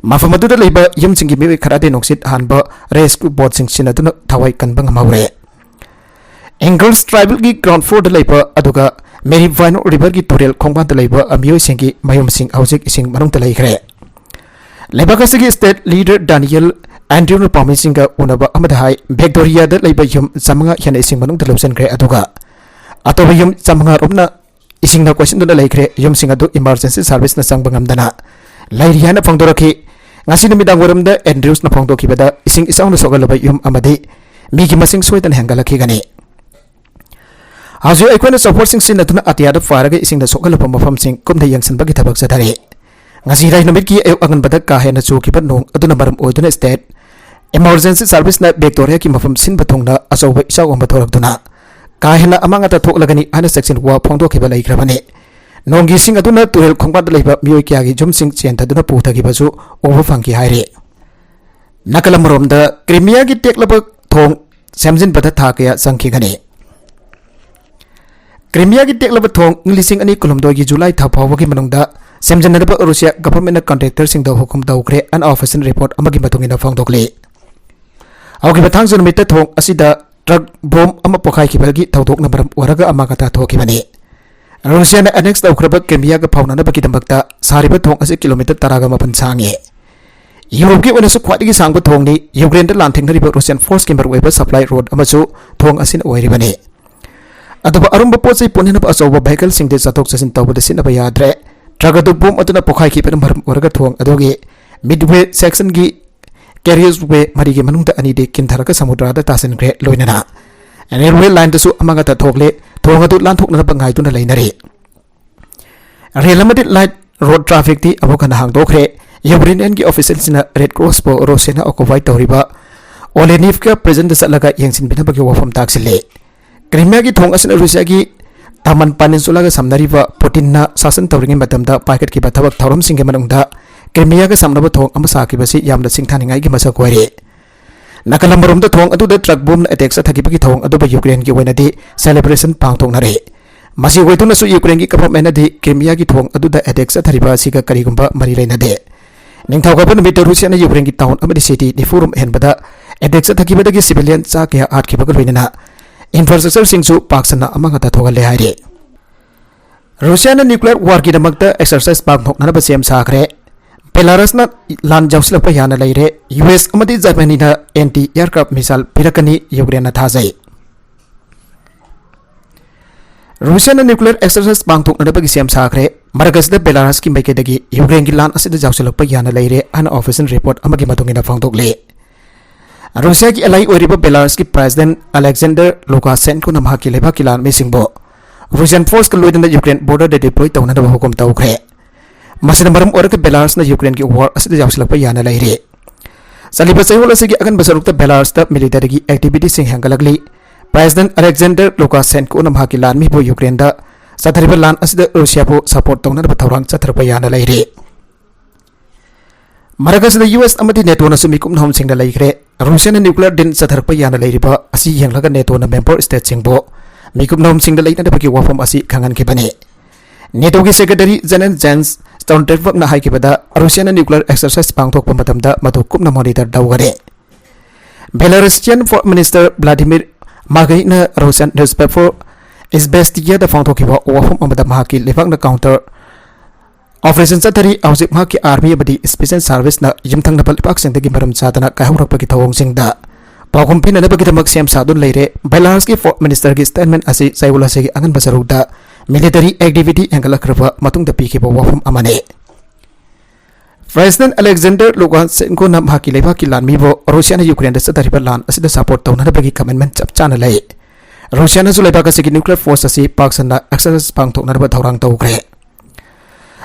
ꯃꯐꯝ ꯑꯗꯨꯗ ꯂꯩꯕ ꯌꯨꯝꯁꯤꯡꯒꯤ ꯃꯤꯑꯣꯏ ꯈꯔꯗꯤ ꯅꯨꯡꯁꯤꯠ ꯍꯥꯟꯕ rescue boatꯁꯤꯡ ꯁꯤꯖꯤꯟꯅꯗꯨꯅ ꯊꯋꯥꯏ ꯀꯟꯕ ꯉꯝꯍꯧꯔꯦ꯫ Ingalls tribalꯒꯤ ground floorꯗ ꯂꯩꯕ ꯑꯗꯨꯒ ꯃꯦꯔꯤ ꯚꯥꯏꯅꯣ ꯔꯤꯚꯔꯒꯤ ꯇꯨꯔꯦꯜ ꯈꯣꯡꯕꯥꯟꯗ ꯂꯩꯕ ꯃꯤꯑꯣꯏꯁꯤꯡꯒꯤ ꯃꯌꯨꯝꯁꯤꯡ ꯍꯧꯖꯤꯛ ꯏꯁꯤꯡ ꯃꯅꯨꯡꯗ ꯂꯩꯈ꯭ꯔꯦ꯫ ꯂꯩꯕꯥꯛ ꯑꯁꯤꯒꯤ state leader Daniel Andrew ꯅ ꯄꯥꯎꯃꯤꯁꯤꯡꯒ ꯎꯅꯕ ꯑꯃꯗ ꯍꯥꯏ, ꯚꯤꯛꯇꯣꯔꯤꯌꯥꯗ ꯂꯩꯕ ꯌꯨꯝ ꯆꯥꯃꯉꯥ ꯍꯦꯟꯅ ꯏꯁꯤꯡ ꯃꯅꯨꯡꯗ ꯂꯨꯞꯁꯤꯟꯈ꯭ꯔꯦ, ꯑꯗꯨꯒ ꯑꯇꯣꯞꯄ ꯌꯨꯝ ꯆꯥꯃꯉꯥ ꯔꯣꯝꯅ ꯏꯁꯤꯡꯅ ꯀꯣꯏꯁꯤꯟꯗꯨꯅ ꯂꯩꯈ꯭ꯔꯦ꯫ ꯌꯨꯝꯁꯤꯡ ꯑꯗꯨ emergency service ꯅ ꯆꯪꯕ ꯉꯝꯗꯅ ꯂꯩꯔꯤ ꯍꯥꯏꯅ ꯐꯣꯡꯗꯣꯔꯛꯈꯤ꯫ ꯉꯁꯤ ꯅꯨꯃꯤꯗꯥꯡ ꯋꯥꯏꯔꯝꯗ Andrew ꯅ ꯐꯣꯡꯗꯣꯛꯈꯤꯕꯗ, ꯏꯁꯤꯡ ꯏꯆꯥꯎꯅ ꯁꯣꯛꯍꯜꯂꯕ ꯌꯨꯝ ꯑꯃꯗꯤ ꯃꯤꯒꯤ ꯃꯁꯤꯡ ꯁꯣꯏꯗꯅ ꯍꯦꯟꯒꯠꯂꯛꯈꯤꯒꯅꯤ꯫ ꯍꯧꯖꯤꯛ ꯑꯩꯈꯣꯏꯅ ꯆꯣꯄꯔꯁꯤꯡ ꯁꯤꯖꯤꯟꯅꯗꯨꯅ ꯑꯇꯤꯌꯥꯗ ꯄꯥꯏꯔꯒ ꯏꯁꯤꯡꯗ ꯁꯣꯛꯍꯜꯂꯕ ꯃꯐꯝꯁꯤꯡ ꯀꯨꯞꯅ ꯌꯦꯡꯁꯤꯟꯕꯒꯤ ꯊꯕꯛ ꯆꯠꯊꯔꯤ꯫ ꯉꯁꯤ ꯏꯔꯥꯏ ꯅꯨꯃꯤꯠꯀꯤ ꯑꯌꯨꯛ ꯑꯉꯟꯕꯗ ꯀꯥ ꯍꯦꯟꯅ ꯆꯨꯈꯤꯕ ꯅꯣꯡ ꯑꯗꯨꯅ ꯃꯔꯝ ꯑꯣꯏꯗꯨꯅ state emergency service ꯅ ꯚꯤꯛꯇꯣꯔꯤꯌꯥꯒꯤ ꯃꯐꯝ ꯁꯤꯟꯕ ꯊꯨꯡꯅ ꯑꯆꯧꯕ ꯏꯆꯥꯎ ꯑꯃ ꯊꯣꯛꯂꯛꯇꯨꯅ ꯀꯥ ꯍꯦꯟꯅ ꯑꯃꯥꯡ ꯑꯇꯥ ꯊꯣꯛꯂꯒꯅꯤ ꯍꯥꯏꯅ ꯆꯦꯛꯁꯤꯟ ꯋꯥ ꯐꯣꯡꯗꯣꯛꯈꯤꯕ ꯂꯩꯈ꯭ꯔꯕꯅꯤ꯫ ꯅꯣꯡꯒꯤ ꯏꯁꯤꯡ ꯑꯗꯨꯅ ꯇꯨꯔꯦꯜ ꯈꯣꯡꯕꯥꯟꯗ ꯂꯩꯕ ꯃꯤꯑꯣꯏ ꯀꯌꯥꯒꯤ ꯌꯨꯝꯁꯤꯡ ꯆꯦꯟꯊꯗꯨꯅ ꯄꯨꯊꯈꯤꯕꯁꯨ ꯎꯕ ꯐꯪꯈꯤ ꯍꯥꯏꯔꯤ꯫ ꯅꯥꯀꯜ ꯑꯃꯔꯣꯝꯗ, ꯀ꯭ꯔꯤꯃꯤꯌꯥꯒꯤ ꯇꯦꯛꯂꯕ ꯊꯣꯡ ꯁꯦꯝꯖꯤꯟꯕꯗ ꯊꯥ ꯀꯌꯥ ꯆꯪꯈꯤꯒꯅꯤ? ꯀ꯭ꯔꯤꯃꯤꯌꯥꯒꯤ ꯇꯦꯛꯂꯕ ꯊꯣꯡ ꯏꯪ ꯂꯤꯁꯤꯡ ꯑꯅꯤ ꯀꯨꯟꯍꯨꯝꯗꯣꯏꯒꯤ ꯖꯨꯂꯥꯏ ꯊꯥ ꯐꯥꯎꯕꯒꯤ ꯃꯅꯨꯡꯗ ꯁꯦꯝꯖꯤꯟꯅꯅꯕ ꯔꯨꯁꯤꯌꯥ government ꯅ contractor ꯁꯤꯡꯗ ꯍꯨꯀꯨꯝ ꯇꯧꯈ꯭ꯔꯦ, unofficial report ꯑꯃꯒꯤ ꯃꯇꯨꯡ ꯏꯟꯅ ꯐꯣꯡꯗꯣꯛꯂꯤ꯫ ꯍꯧꯈꯤꯕ ꯊꯥꯡꯖ ꯅꯨꯃꯤꯠꯇ ꯊꯣꯡ ꯑꯁꯤꯗ truck bomb ꯑꯃ ꯄꯣꯈꯥꯏꯈꯤꯕꯒꯤ ꯊꯧꯗꯣꯛꯅ ꯃꯔꯝ ꯑꯣꯏꯔꯒ ꯑꯃꯥꯡ ꯑꯇꯥ ꯊꯣꯛꯈꯤꯕꯅꯤ꯫ ꯔꯨꯁꯤꯌꯥꯅ annex ꯇꯧꯈ꯭ꯔꯕ ꯀ꯭ꯔꯤꯃꯤꯌꯥꯒ ꯐꯥꯎꯅꯅꯕꯒꯤꯗꯃꯛꯇ ꯁꯥꯔꯤꯕ ꯊꯣꯡ ꯑꯁꯤ kilometre ꯇꯔꯥꯒ ꯃꯥꯄꯟ ꯁꯥꯡꯉꯤ꯫ ꯌꯨꯔꯣꯞꯀꯤ ꯑꯣꯏꯅꯁꯨ ꯈ꯭ꯋꯥꯏꯗꯒꯤ ꯁꯥꯡꯕ ꯊꯣꯡꯅꯤ꯫ ꯌꯨꯀ꯭ꯔꯦꯟꯗ ꯂꯥꯟꯊꯦꯡꯅꯔꯤꯕ ꯔꯨꯁꯤꯌꯥꯟ force ꯀꯤ ꯃꯔꯨꯑꯣꯏꯕ supply road ꯑꯃꯁꯨ ꯊꯣꯡ ꯑꯁꯤꯅ ꯑꯣꯏꯔꯤꯕꯅꯤ꯫ ꯑꯗꯨꯕꯨ ꯑꯔꯨꯝꯕ ꯄꯣꯠ ꯆꯩ ꯄꯨꯅꯅꯕ ꯑꯆꯧꯕ vehicle ꯁꯤꯡꯗꯤ ꯆꯠꯊꯣꯛ ꯆꯠꯁꯤꯟ ꯇꯧꯕꯗ ꯁꯤꯖꯤꯟꯅꯕ ꯌꯥꯗ꯭ꯔꯦ꯫ Truck ꯑꯗꯨ bomb ꯑꯗꯨꯅ ꯄꯣꯈꯥꯏꯈꯤꯕꯅ ꯃꯔꯝ ꯑꯣꯏꯔꯒ ꯊꯣꯡ ꯑꯗꯨꯒꯤ midway section ꯒꯤ carriageway ꯃꯔꯤꯒꯤ ꯃꯅꯨꯡꯗ ꯑꯅꯤꯗꯤ ꯀꯤꯟꯊꯔꯒ ꯁꯃꯨꯗ꯭ꯔꯗ ꯇꯥꯁꯤꯟꯈ꯭ꯔꯦ, ꯂꯣꯏꯅꯅ railway line ꯗꯁꯨ ꯑꯃꯥꯡ ꯑꯇꯥ ꯊꯣꯛꯂꯦ꯫ ꯊꯣꯡ ꯑꯗꯨ ꯂꯥꯟꯊꯣꯛꯅꯅꯕ ꯉꯥꯏꯗꯨꯅ ꯂꯩꯅꯔꯤ꯫ ꯔꯦꯜ ꯑꯃꯗꯤ light road traffic ꯇꯤ ꯑꯃꯨꯛ ꯍꯟꯅ ꯍꯥꯡꯗꯣꯛꯈ꯭ꯔꯦ꯫ ꯌꯨꯀ꯭ꯔꯦꯅꯤꯌꯟꯒꯤ official ꯁꯤꯡꯅ Red Cross ꯄꯨ ꯔꯨꯁꯤꯌꯥꯅ occupy ꯇꯧꯔꯤꯕ Olenivka prison ꯗ ꯆꯠꯂꯒ ꯌꯦꯡꯁꯤꯟꯕꯤꯅꯕꯒꯤ ꯋꯥꯐꯝ ꯇꯥꯛꯁꯤꯜꯂꯤ꯫ ꯀ꯭ꯔꯤꯃꯤꯌꯥꯒꯤ ꯊꯣꯡ ꯑꯁꯤꯅ ꯔꯨꯁꯤꯌꯥꯒꯤ Taman Peninsula ꯒ ꯁꯝꯅꯔꯤꯕ ꯄꯨꯇꯤꯟꯅ ꯁꯥꯁꯟ ꯇꯧꯔꯤꯉꯩ ꯃꯇꯝꯗ ꯄꯥꯏꯈꯠꯈꯤꯕ ꯊꯕꯛ ꯊꯧꯔꯝꯁꯤꯡꯒꯤ ꯃꯅꯨꯡꯗ ꯀ꯭ꯔꯤꯃꯤꯌꯥꯒ ꯁꯝꯅꯕ ꯊꯣꯡ ꯑꯃ ꯁꯥꯈꯤꯕꯁꯤ ꯌꯥꯝꯅ ꯁꯤꯡꯊꯥꯅꯤꯡꯉꯥꯏꯒꯤ ꯃꯁꯛ ꯑꯣꯏꯔꯤ꯫ ꯅꯥꯀꯜ ꯑꯃꯔꯣꯝꯗ, ꯊꯣꯡ ꯑꯗꯨꯗ truck bomb ꯅ attack ꯆꯠꯊꯈꯤꯕꯒꯤ ꯊꯧꯑꯣꯡ ꯑꯗꯨꯕꯨ ꯌꯨꯀ꯭ꯔꯦꯟꯒꯤ ꯑꯣꯏꯅꯗꯤ celebration ꯄꯥꯡꯊꯣꯛꯅꯔꯤ꯫ ꯃꯁꯤ ꯑꯣꯏꯗꯨꯅꯁꯨ ꯌꯨꯀ꯭ꯔꯦꯟꯒꯤ government ꯅꯗꯤ ꯀ꯭ꯔꯤꯃꯤꯌꯥꯒꯤ ꯊꯣꯡ ꯑꯗꯨꯗ attack ꯆꯠꯊꯔꯤꯕ ꯑꯁꯤꯒ ꯀꯔꯤꯒꯨꯝꯕ ꯃꯔꯤ ꯂꯩꯅꯗꯦ꯫ ꯅꯤꯡꯊꯧꯀꯥꯕ ꯅꯨꯃꯤꯠꯇ ꯔꯨꯁꯤꯌꯥꯅ ꯌꯨꯀ꯭ꯔꯦꯟꯒꯤ town ꯑꯃꯗꯤ city ꯅꯤꯐꯨ ꯔꯣꯝ ꯑꯍꯦꯟꯕꯗ attack ꯆꯠꯊꯈꯤꯕꯗꯒꯤ civilian ꯆꯥ ꯀꯌꯥ ꯍꯥꯠꯈꯤꯕꯒ ꯂꯣꯏꯅꯅ infrastructure ꯁꯤꯡꯁꯨ ꯄꯥꯛ ꯁꯟꯅ ꯑꯃꯥꯡ ꯑꯇꯥ ꯊꯣꯛꯍꯜꯂꯦ ꯍꯥꯏꯔꯤ꯫ ꯔꯨꯁꯤꯌꯥꯅ ꯅ꯭ꯌꯨꯀ꯭ꯂꯤꯌꯔ ꯋꯥꯔꯒꯤꯗꯃꯛꯇ ꯑꯦꯛꯁꯔꯁꯥꯏꯁ ꯄꯥꯡꯊꯣꯛꯅꯅꯕ ꯁꯦꯝ ꯁꯥꯈ꯭ꯔꯦ꯫ ꯕꯦꯂꯥꯔꯁꯅ ꯂꯥꯟ ꯌꯥꯎꯁꯤꯜꯂꯛꯄ ꯌꯥꯅ ꯂꯩꯔꯦ꯫ ꯌꯨ ꯑꯦꯁ ꯑꯃꯗꯤ ꯖꯔꯃꯅꯤꯅ ꯑꯦꯟꯇꯤ ꯑꯦꯌꯔꯀ꯭ꯔꯥꯐ ꯃꯤꯁꯥꯏꯜ ꯄꯤꯔꯛꯀꯅꯤ ꯌꯨꯀ꯭ꯔꯦꯟꯅ ꯊꯥꯖꯩ꯫ ꯔꯨꯁꯤꯌꯥꯅ ꯅ꯭ꯌꯨꯀ꯭ꯂꯤꯌꯔ ꯑꯦꯛꯁꯔꯁꯥꯏꯁ ꯄꯥꯡꯊꯣꯛꯅꯅꯕꯒꯤ ꯁꯦꯝ ꯁꯥꯈ꯭ꯔꯦ꯫ ꯃꯔꯛ ꯑꯁꯤꯗ ꯕꯦꯂꯥꯔꯁꯀꯤ ꯃꯥꯏꯀꯩꯗꯒꯤ ꯌꯨꯀ꯭ꯔꯦꯟꯒꯤ ꯂꯥꯟ ꯑꯁꯤꯗ ꯌꯥꯎꯁꯤꯜꯂꯛꯄ ꯌꯥꯅ ꯂꯩꯔꯦ ꯍꯥꯏꯅ ꯑꯣꯐꯤꯁꯤꯌꯦꯜ ꯔꯤꯄꯣꯔꯠ ꯑꯃꯒꯤ ꯃꯇꯨꯡ ꯏꯟꯅ ꯐꯣꯡꯗꯣꯛꯂꯤ꯫ ꯔꯨꯁꯤꯌꯥꯒꯤ ꯑꯦꯂꯥꯏ ꯑꯣꯏꯔꯤꯕ ꯕꯦꯂꯥꯔꯁꯀꯤ ꯄ꯭ꯔꯦꯁꯤꯗꯦꯟꯠ ꯑꯂꯦꯛꯖꯦꯟꯗꯔ ꯂꯨꯀꯥꯁꯦꯟꯀꯣꯅ ꯃꯍꯥꯛꯀꯤ ꯂꯩꯕꯥꯛꯀꯤ ꯂꯥꯟꯃꯤꯁꯤꯡꯕꯨ ꯔꯨꯁꯤꯌꯥꯟ ꯐꯣꯔꯁꯀ ꯂꯣꯏꯅꯅ ꯌꯨꯀ꯭ꯔꯦꯟ ꯕꯣꯔꯗꯔꯗ ꯗꯤꯄ꯭ꯂꯣꯏ ꯇꯧꯅꯅꯕ ꯍꯨꯀꯨꯝ ꯇꯧꯈ꯭ꯔꯦ꯫ ꯃꯁꯤꯅ ꯃꯔꯝ ꯑꯣꯏꯔꯒ ꯕꯦꯂꯥꯔꯁꯅ ꯌꯨꯀ꯭ꯔꯦꯟꯒꯤ ꯋꯥꯔ ꯑꯁꯤꯗ ꯌꯥꯎꯁꯤꯜꯂꯛꯄ ꯌꯥꯅ ꯂꯩꯔꯦ꯫ ꯆꯠꯂꯤꯕ ꯆꯌꯣꯜ ꯑꯁꯤꯒꯤ ꯑꯉꯟꯕ ꯁꯔꯨꯛꯇ ꯕꯦꯂꯥꯔꯁꯇ ꯃꯤꯂꯤꯇꯔꯤꯒꯤ ꯑꯦꯛꯇꯤꯚꯤꯇꯤꯁꯤꯡ ꯍꯦꯟꯒꯠꯂꯛꯂꯤ꯫ ꯄ꯭ꯔꯦꯁꯤꯗꯦꯟꯠ ꯑꯂꯦꯛꯖꯦꯟꯗꯔ ꯂꯨꯀꯥꯁꯦꯟꯀꯣꯅ ꯃꯍꯥꯛꯀꯤ ꯂꯥꯟꯃꯤꯕꯨ ꯌꯨꯀ꯭ꯔꯦꯟꯗ ꯆꯠꯊꯔꯤꯕ ꯂꯥꯟ ꯑꯁꯤꯗ ꯔꯨꯁꯤꯌꯥꯕꯨ ꯁꯄꯣꯔꯠ ꯇꯧꯅꯅꯕ ꯊꯧꯔꯥꯡ ꯆꯠꯊꯔꯛꯄ ꯌꯥꯅ ꯂꯩꯔꯦ꯫ ꯃꯔꯛ ꯑꯁꯤꯗ ꯌꯨ ꯑꯦꯁ ꯑꯃꯗꯤ ꯅꯦꯇꯣꯅꯁꯨ ꯃꯤꯀꯨꯞ ꯅꯍꯨꯝꯁꯤꯡꯗ ꯂꯩꯈ꯭ꯔꯦ꯫ ꯔꯨꯁꯤꯌꯥꯅ ꯅ꯭ꯌꯨꯀ꯭ꯂꯤꯌꯔ ꯗꯤꯜ ꯆꯠꯊꯔꯛꯄ ꯌꯥꯅ ꯂꯩꯔꯤꯕ ꯑꯁꯤ ꯌꯦꯡꯂꯒ ꯅꯦꯇꯣꯅ ꯃꯦꯝꯕꯔ ꯁ꯭ꯇꯦꯠꯁꯤꯡꯕꯨ ꯃꯤꯀꯨꯞ ꯅꯍꯨꯝꯁꯤꯡꯗ ꯂꯩꯅꯅꯕꯒꯤ ꯋꯥꯐꯝ ꯑꯁꯤ ꯈꯪꯍꯟꯈꯤꯕꯅꯤ꯫ ꯅꯦꯇꯣꯒꯤ ꯁꯦꯀ꯭ꯔꯦꯇꯔꯤ ꯖꯦꯅꯔꯦꯜ ꯖꯦꯟꯁ ꯁ꯭ꯇꯣꯜꯇꯦꯟꯕꯔꯒꯅ ꯍꯥꯏꯈꯤꯕꯗ, ꯔꯨꯁꯤꯌꯥꯅ ꯅ꯭ꯌꯨꯀ꯭ꯂꯤꯌꯔ ꯑꯦꯛꯁꯔꯁꯥꯏꯁ ꯄꯥꯡꯊꯣꯛꯄ ꯃꯇꯝꯗ ꯃꯗꯨ ꯀꯨꯞꯅ ꯃꯣꯅꯤꯇꯔ ꯇꯧꯒꯅꯤ꯫ ꯕꯦꯂꯥꯔꯨꯁꯤꯌꯥꯟ ꯐꯣꯔꯦꯟ ꯃꯤꯅꯤꯁꯇꯔ ꯕ꯭ꯂꯥꯗꯤꯃꯤꯔ ꯃꯥꯒꯩꯅ ꯔꯨꯁꯤꯌꯥꯟ ꯅ꯭ꯌꯨꯁꯄꯦꯄꯔ ꯏꯁꯕꯦꯁꯇꯤꯌꯥꯗ ꯐꯣꯡꯗꯣꯛꯈꯤꯕ ꯋꯥꯐꯝ ꯑꯃꯗ ꯃꯍꯥꯛꯀꯤ ꯂꯩꯕꯥꯛꯅ ꯀꯥꯎꯟꯇꯔ ꯑꯣꯄꯔꯦꯁꯟ ꯆꯠꯊꯔꯤ꯫ ꯍꯧꯖꯤꯛ ꯃꯍꯥꯛꯀꯤ ꯑꯥꯔꯃꯤ ꯑꯃꯗꯤ ꯁ꯭ꯄꯦꯁꯦꯜ ꯁꯥꯔꯚꯤꯁꯅ ꯌꯨꯝꯊꯪꯅꯕ ꯂꯩꯕꯥꯛꯁꯤꯡꯗꯒꯤ ꯃꯔꯝ ꯆꯥꯗꯅ ꯀꯥꯏꯍꯧꯔꯛꯄꯒꯤ ꯊꯧꯑꯣꯡꯁꯤꯡꯗ ꯄꯥꯎꯈꯨꯝ ꯄꯤꯅꯅꯕꯒꯤꯗꯃꯛ ꯁꯦꯝ ꯁꯥꯗꯨꯅ ꯂꯩꯔꯦ꯫ ꯕꯦꯂꯥꯔꯁꯀꯤ ꯐꯣꯔꯦꯟ ꯃꯤꯅꯤꯁꯇꯔꯒꯤ ꯁ꯭ꯇꯦꯠꯃꯦꯟ ꯑꯁꯤ ꯆꯌꯣꯜ ꯑꯁꯤꯒꯤ ꯑꯉꯟꯕ ꯁꯔꯨꯛꯇ ꯃꯤꯂꯤꯇꯔꯤ ꯑꯦꯛꯇꯤꯚꯤꯇꯤ ꯍꯦꯟꯒꯠꯂꯛꯈ꯭ꯔꯕ ꯃꯇꯨꯡꯗ ꯄꯤꯈꯤꯕ ꯋꯥꯐꯝ ꯑꯃꯅꯤ꯫ ꯄ꯭ꯔꯦꯁꯤꯗꯦꯟꯠ ꯑꯂꯦꯛꯖꯦꯟꯗꯔ ꯂꯨꯀꯥꯁꯦꯟꯀꯣꯅ ꯃꯍꯥꯛꯀꯤ ꯂꯩꯕꯥꯛꯀꯤ ꯂꯥꯟꯃꯤꯕꯨ ꯔꯨꯁꯤꯌꯥꯅ ꯌꯨꯀ꯭ꯔꯦꯟꯗ ꯆꯠꯊꯔꯤꯕ ꯂꯥꯟ ꯑꯁꯤꯗ ꯁꯄꯣꯔꯠ ꯇꯧꯅꯅꯕꯒꯤ ꯀꯃꯤꯠꯃꯦꯟ ꯆꯞ ꯆꯥꯅ ꯂꯩ꯫ ꯔꯨꯁꯤꯌꯥꯅꯁꯨ ꯂꯩꯕꯥꯛ ꯑꯁꯤꯒꯤ ꯅ꯭ꯌꯨꯀ꯭ꯂꯤꯌꯔ ꯐꯣꯔꯁ ꯑꯁꯤ ꯄꯥꯛ ꯁꯟꯅ ꯑꯦꯛꯁꯔꯁꯥꯏꯁ ꯄꯥꯡꯊꯣꯛꯅꯔꯕ ꯊꯧꯔꯥꯡ ꯇꯧꯈ꯭ꯔꯦ꯫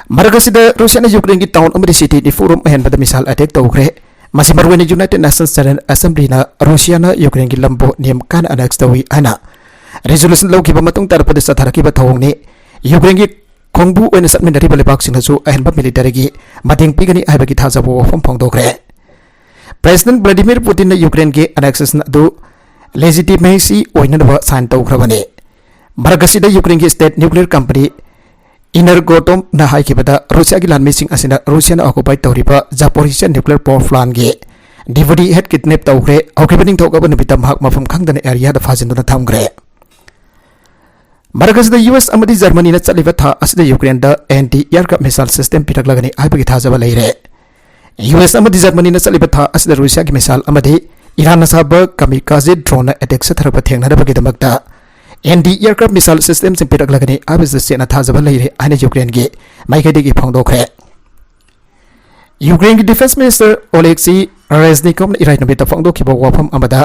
ꯃꯔꯛ ꯑꯁꯤꯗ ꯔꯨꯁꯤꯌꯥꯅ ꯌꯨꯀ꯭ꯔꯦꯟꯒꯤ ꯇꯥꯎꯟ ꯑꯃꯗꯤ ꯁꯤꯇꯤ ꯅꯤꯐꯨ ꯔꯣꯝ ꯑꯍꯦꯟꯕꯗ ꯃꯤꯁꯥꯏꯜ ꯑꯦꯇꯦꯛ ꯇꯧꯈ꯭ꯔꯦ꯫ ꯃꯁꯤ ꯃꯔꯨꯑꯣꯏꯅ ꯌꯨꯅꯥꯏꯇꯦꯗ ꯅꯦꯁꯟꯁ ꯖꯦꯅꯔꯦꯜ ꯑꯦꯁꯦꯝꯕ꯭ꯂꯤꯅ ꯔꯨꯁꯤꯌꯥꯅ ꯌꯨꯀ꯭ꯔꯦꯟꯒꯤ ꯂꯝꯕꯨ ꯅꯤꯌꯝ ꯀꯥꯏꯅ ꯑꯅꯦꯛꯁ ꯇꯧꯏ ꯍꯥꯏꯅ ꯔꯤꯖꯣꯂꯨꯁꯟ ꯂꯧꯈꯤꯕ ꯃꯇꯨꯡ ꯇꯥꯔꯛꯄꯗ ꯆꯠꯊꯔꯛꯈꯤꯕ ꯊꯧꯑꯣꯡꯅꯤ꯫ ꯌꯨꯀ꯭ꯔꯦꯟꯒꯤ ꯈꯣꯡꯕꯨ ꯑꯣꯏꯅ ꯆꯠꯃꯤꯟꯅꯔꯤꯕ ꯂꯩꯕꯥꯛꯁꯤꯡꯅꯁꯨ ꯑꯍꯦꯟꯕ ꯃꯤꯂꯤꯇꯔꯤꯒꯤ ꯃꯇꯦꯡ ꯄꯤꯒꯅꯤ ꯍꯥꯏꯕꯒꯤ ꯊꯥꯖꯕ ꯋꯥꯐꯝ ꯐꯣꯡꯗꯣꯛꯈ꯭ꯔꯦ꯫ ꯄ꯭ꯔꯦꯁꯤꯗꯦꯟꯠ ꯚ꯭ꯂꯥꯗꯤꯃꯤꯔ ꯄꯨꯇꯤꯟꯅ ꯌꯨꯀ꯭ꯔꯦꯟꯒꯤ ꯑꯦꯅꯦꯛꯁꯦꯁꯟ ꯑꯗꯨ ꯂꯦꯖꯤꯇꯤꯃꯦꯁꯤ ꯑꯣꯏꯅꯅꯕ ꯁꯥꯏꯟ ꯇꯧꯈ꯭ꯔꯕꯅꯤ꯫ ꯃꯔꯛ ꯑꯁꯤꯗ ꯌꯨꯀ꯭ꯔꯦꯟꯒꯤ ꯁ꯭ꯇꯦꯠ ꯅ꯭ꯌꯨꯀ꯭ꯂꯤꯌꯔ ꯀꯝꯄꯅꯤ ꯏꯅꯔꯒꯣꯇꯣꯝꯅ ꯍꯥꯏꯈꯤꯕꯗ, ꯔꯨꯁꯤꯌꯥꯒꯤ ꯂꯥꯟꯃꯤꯁꯤꯡ ꯑꯁꯤꯅ ꯔꯨꯁꯤꯌꯥꯅ ꯑꯣꯀꯨꯄꯥꯏ ꯇꯧꯔꯤꯕ ꯖꯥꯄꯣꯔꯤꯁꯤꯌꯥ ꯅ꯭ꯌꯨꯀ꯭ꯂꯤꯌꯔ ꯄꯥꯋꯔ ꯄ꯭ꯂꯥꯟꯒꯤ ꯗꯤꯄꯨꯇꯤ ꯍꯦꯗ ꯀꯤꯗꯅꯦꯞ ꯇꯧꯈ꯭ꯔꯦ꯫ ꯍꯧꯈꯤꯕ ꯅꯤꯡꯊꯧꯀꯥꯕ ꯅꯨꯃꯤꯠꯇ ꯃꯍꯥꯛ ꯃꯐꯝ ꯈꯪꯗꯅ ꯑꯦꯔꯤꯌꯥꯗ ꯐꯥꯖꯤꯟꯗꯨꯅ ꯊꯝꯈ꯭ꯔꯦ꯫ ꯃꯔꯛ ꯑꯁꯤꯗ ꯌꯨ ꯑꯦꯁ ꯑꯃꯗꯤ ꯖꯔꯃꯅꯤꯅ ꯆꯠꯂꯤꯕ ꯊꯥ ꯑꯁꯤꯗ ꯌꯨꯀ꯭ꯔꯦꯟꯗ ꯑꯦꯟꯇꯤ ꯑꯦꯌꯔꯀ꯭ꯔꯥꯐ ꯃꯤꯁꯥꯏꯜ ꯁꯤꯁꯇꯦꯝ ꯄꯤꯔꯛꯂꯒꯅꯤ ꯍꯥꯏꯕꯒꯤ ꯊꯥꯖꯕ ꯂꯩꯔꯦ꯫ ꯌꯨ ꯑꯦꯁ ꯑꯃꯗꯤ ꯖꯔꯃꯅꯤꯅ ꯆꯠꯂꯤꯕ ꯊꯥ ꯑꯁꯤꯗ ꯔꯨꯁꯤꯌꯥꯒꯤ ꯃꯤꯁꯥꯏꯜ ꯑꯃꯗꯤ ꯏꯔꯥꯟꯅ ꯁꯥꯕ ꯀꯥꯃꯤꯀꯥꯖꯦ ꯗ꯭ꯔꯣꯟꯅ ꯑꯦꯇꯦꯛ ꯆꯠꯊꯔꯛꯄ ꯊꯦꯡꯅꯅꯕꯒꯤꯗꯃꯛꯇ ꯑꯦꯟꯇꯤ ꯑꯦꯌꯔꯀ꯭ꯔꯥꯐ ꯃꯤꯁꯥꯏꯜ ꯁꯤꯁꯇꯦꯝꯁꯤꯡ ꯄꯤꯔꯛꯂꯒꯅꯤ ꯍꯥꯏꯕꯁꯤꯗ ꯆꯦꯠꯅ ꯊꯥꯖꯕ ꯂꯩꯔꯦ ꯍꯥꯏꯅ ꯌꯨꯀ꯭ꯔꯦꯟꯒꯤ ꯃꯥꯏꯀꯩꯗꯒꯤ ꯐꯣꯡꯗꯣꯛꯈ꯭ꯔꯦ꯫ ꯌꯨꯀ꯭ꯔꯦꯟꯒꯤ ꯗꯤꯐꯦꯟꯁ ꯃꯤꯅꯤꯁꯇꯔ ꯑꯣꯂꯦꯛꯁꯤ ꯔꯦꯖꯅꯤꯀꯣꯚꯅ ꯏꯔꯥꯏ ꯅꯨꯃꯤꯠꯇ ꯐꯣꯡꯗꯣꯛꯈꯤꯕ ꯋꯥꯐꯝ ꯑꯃꯗ,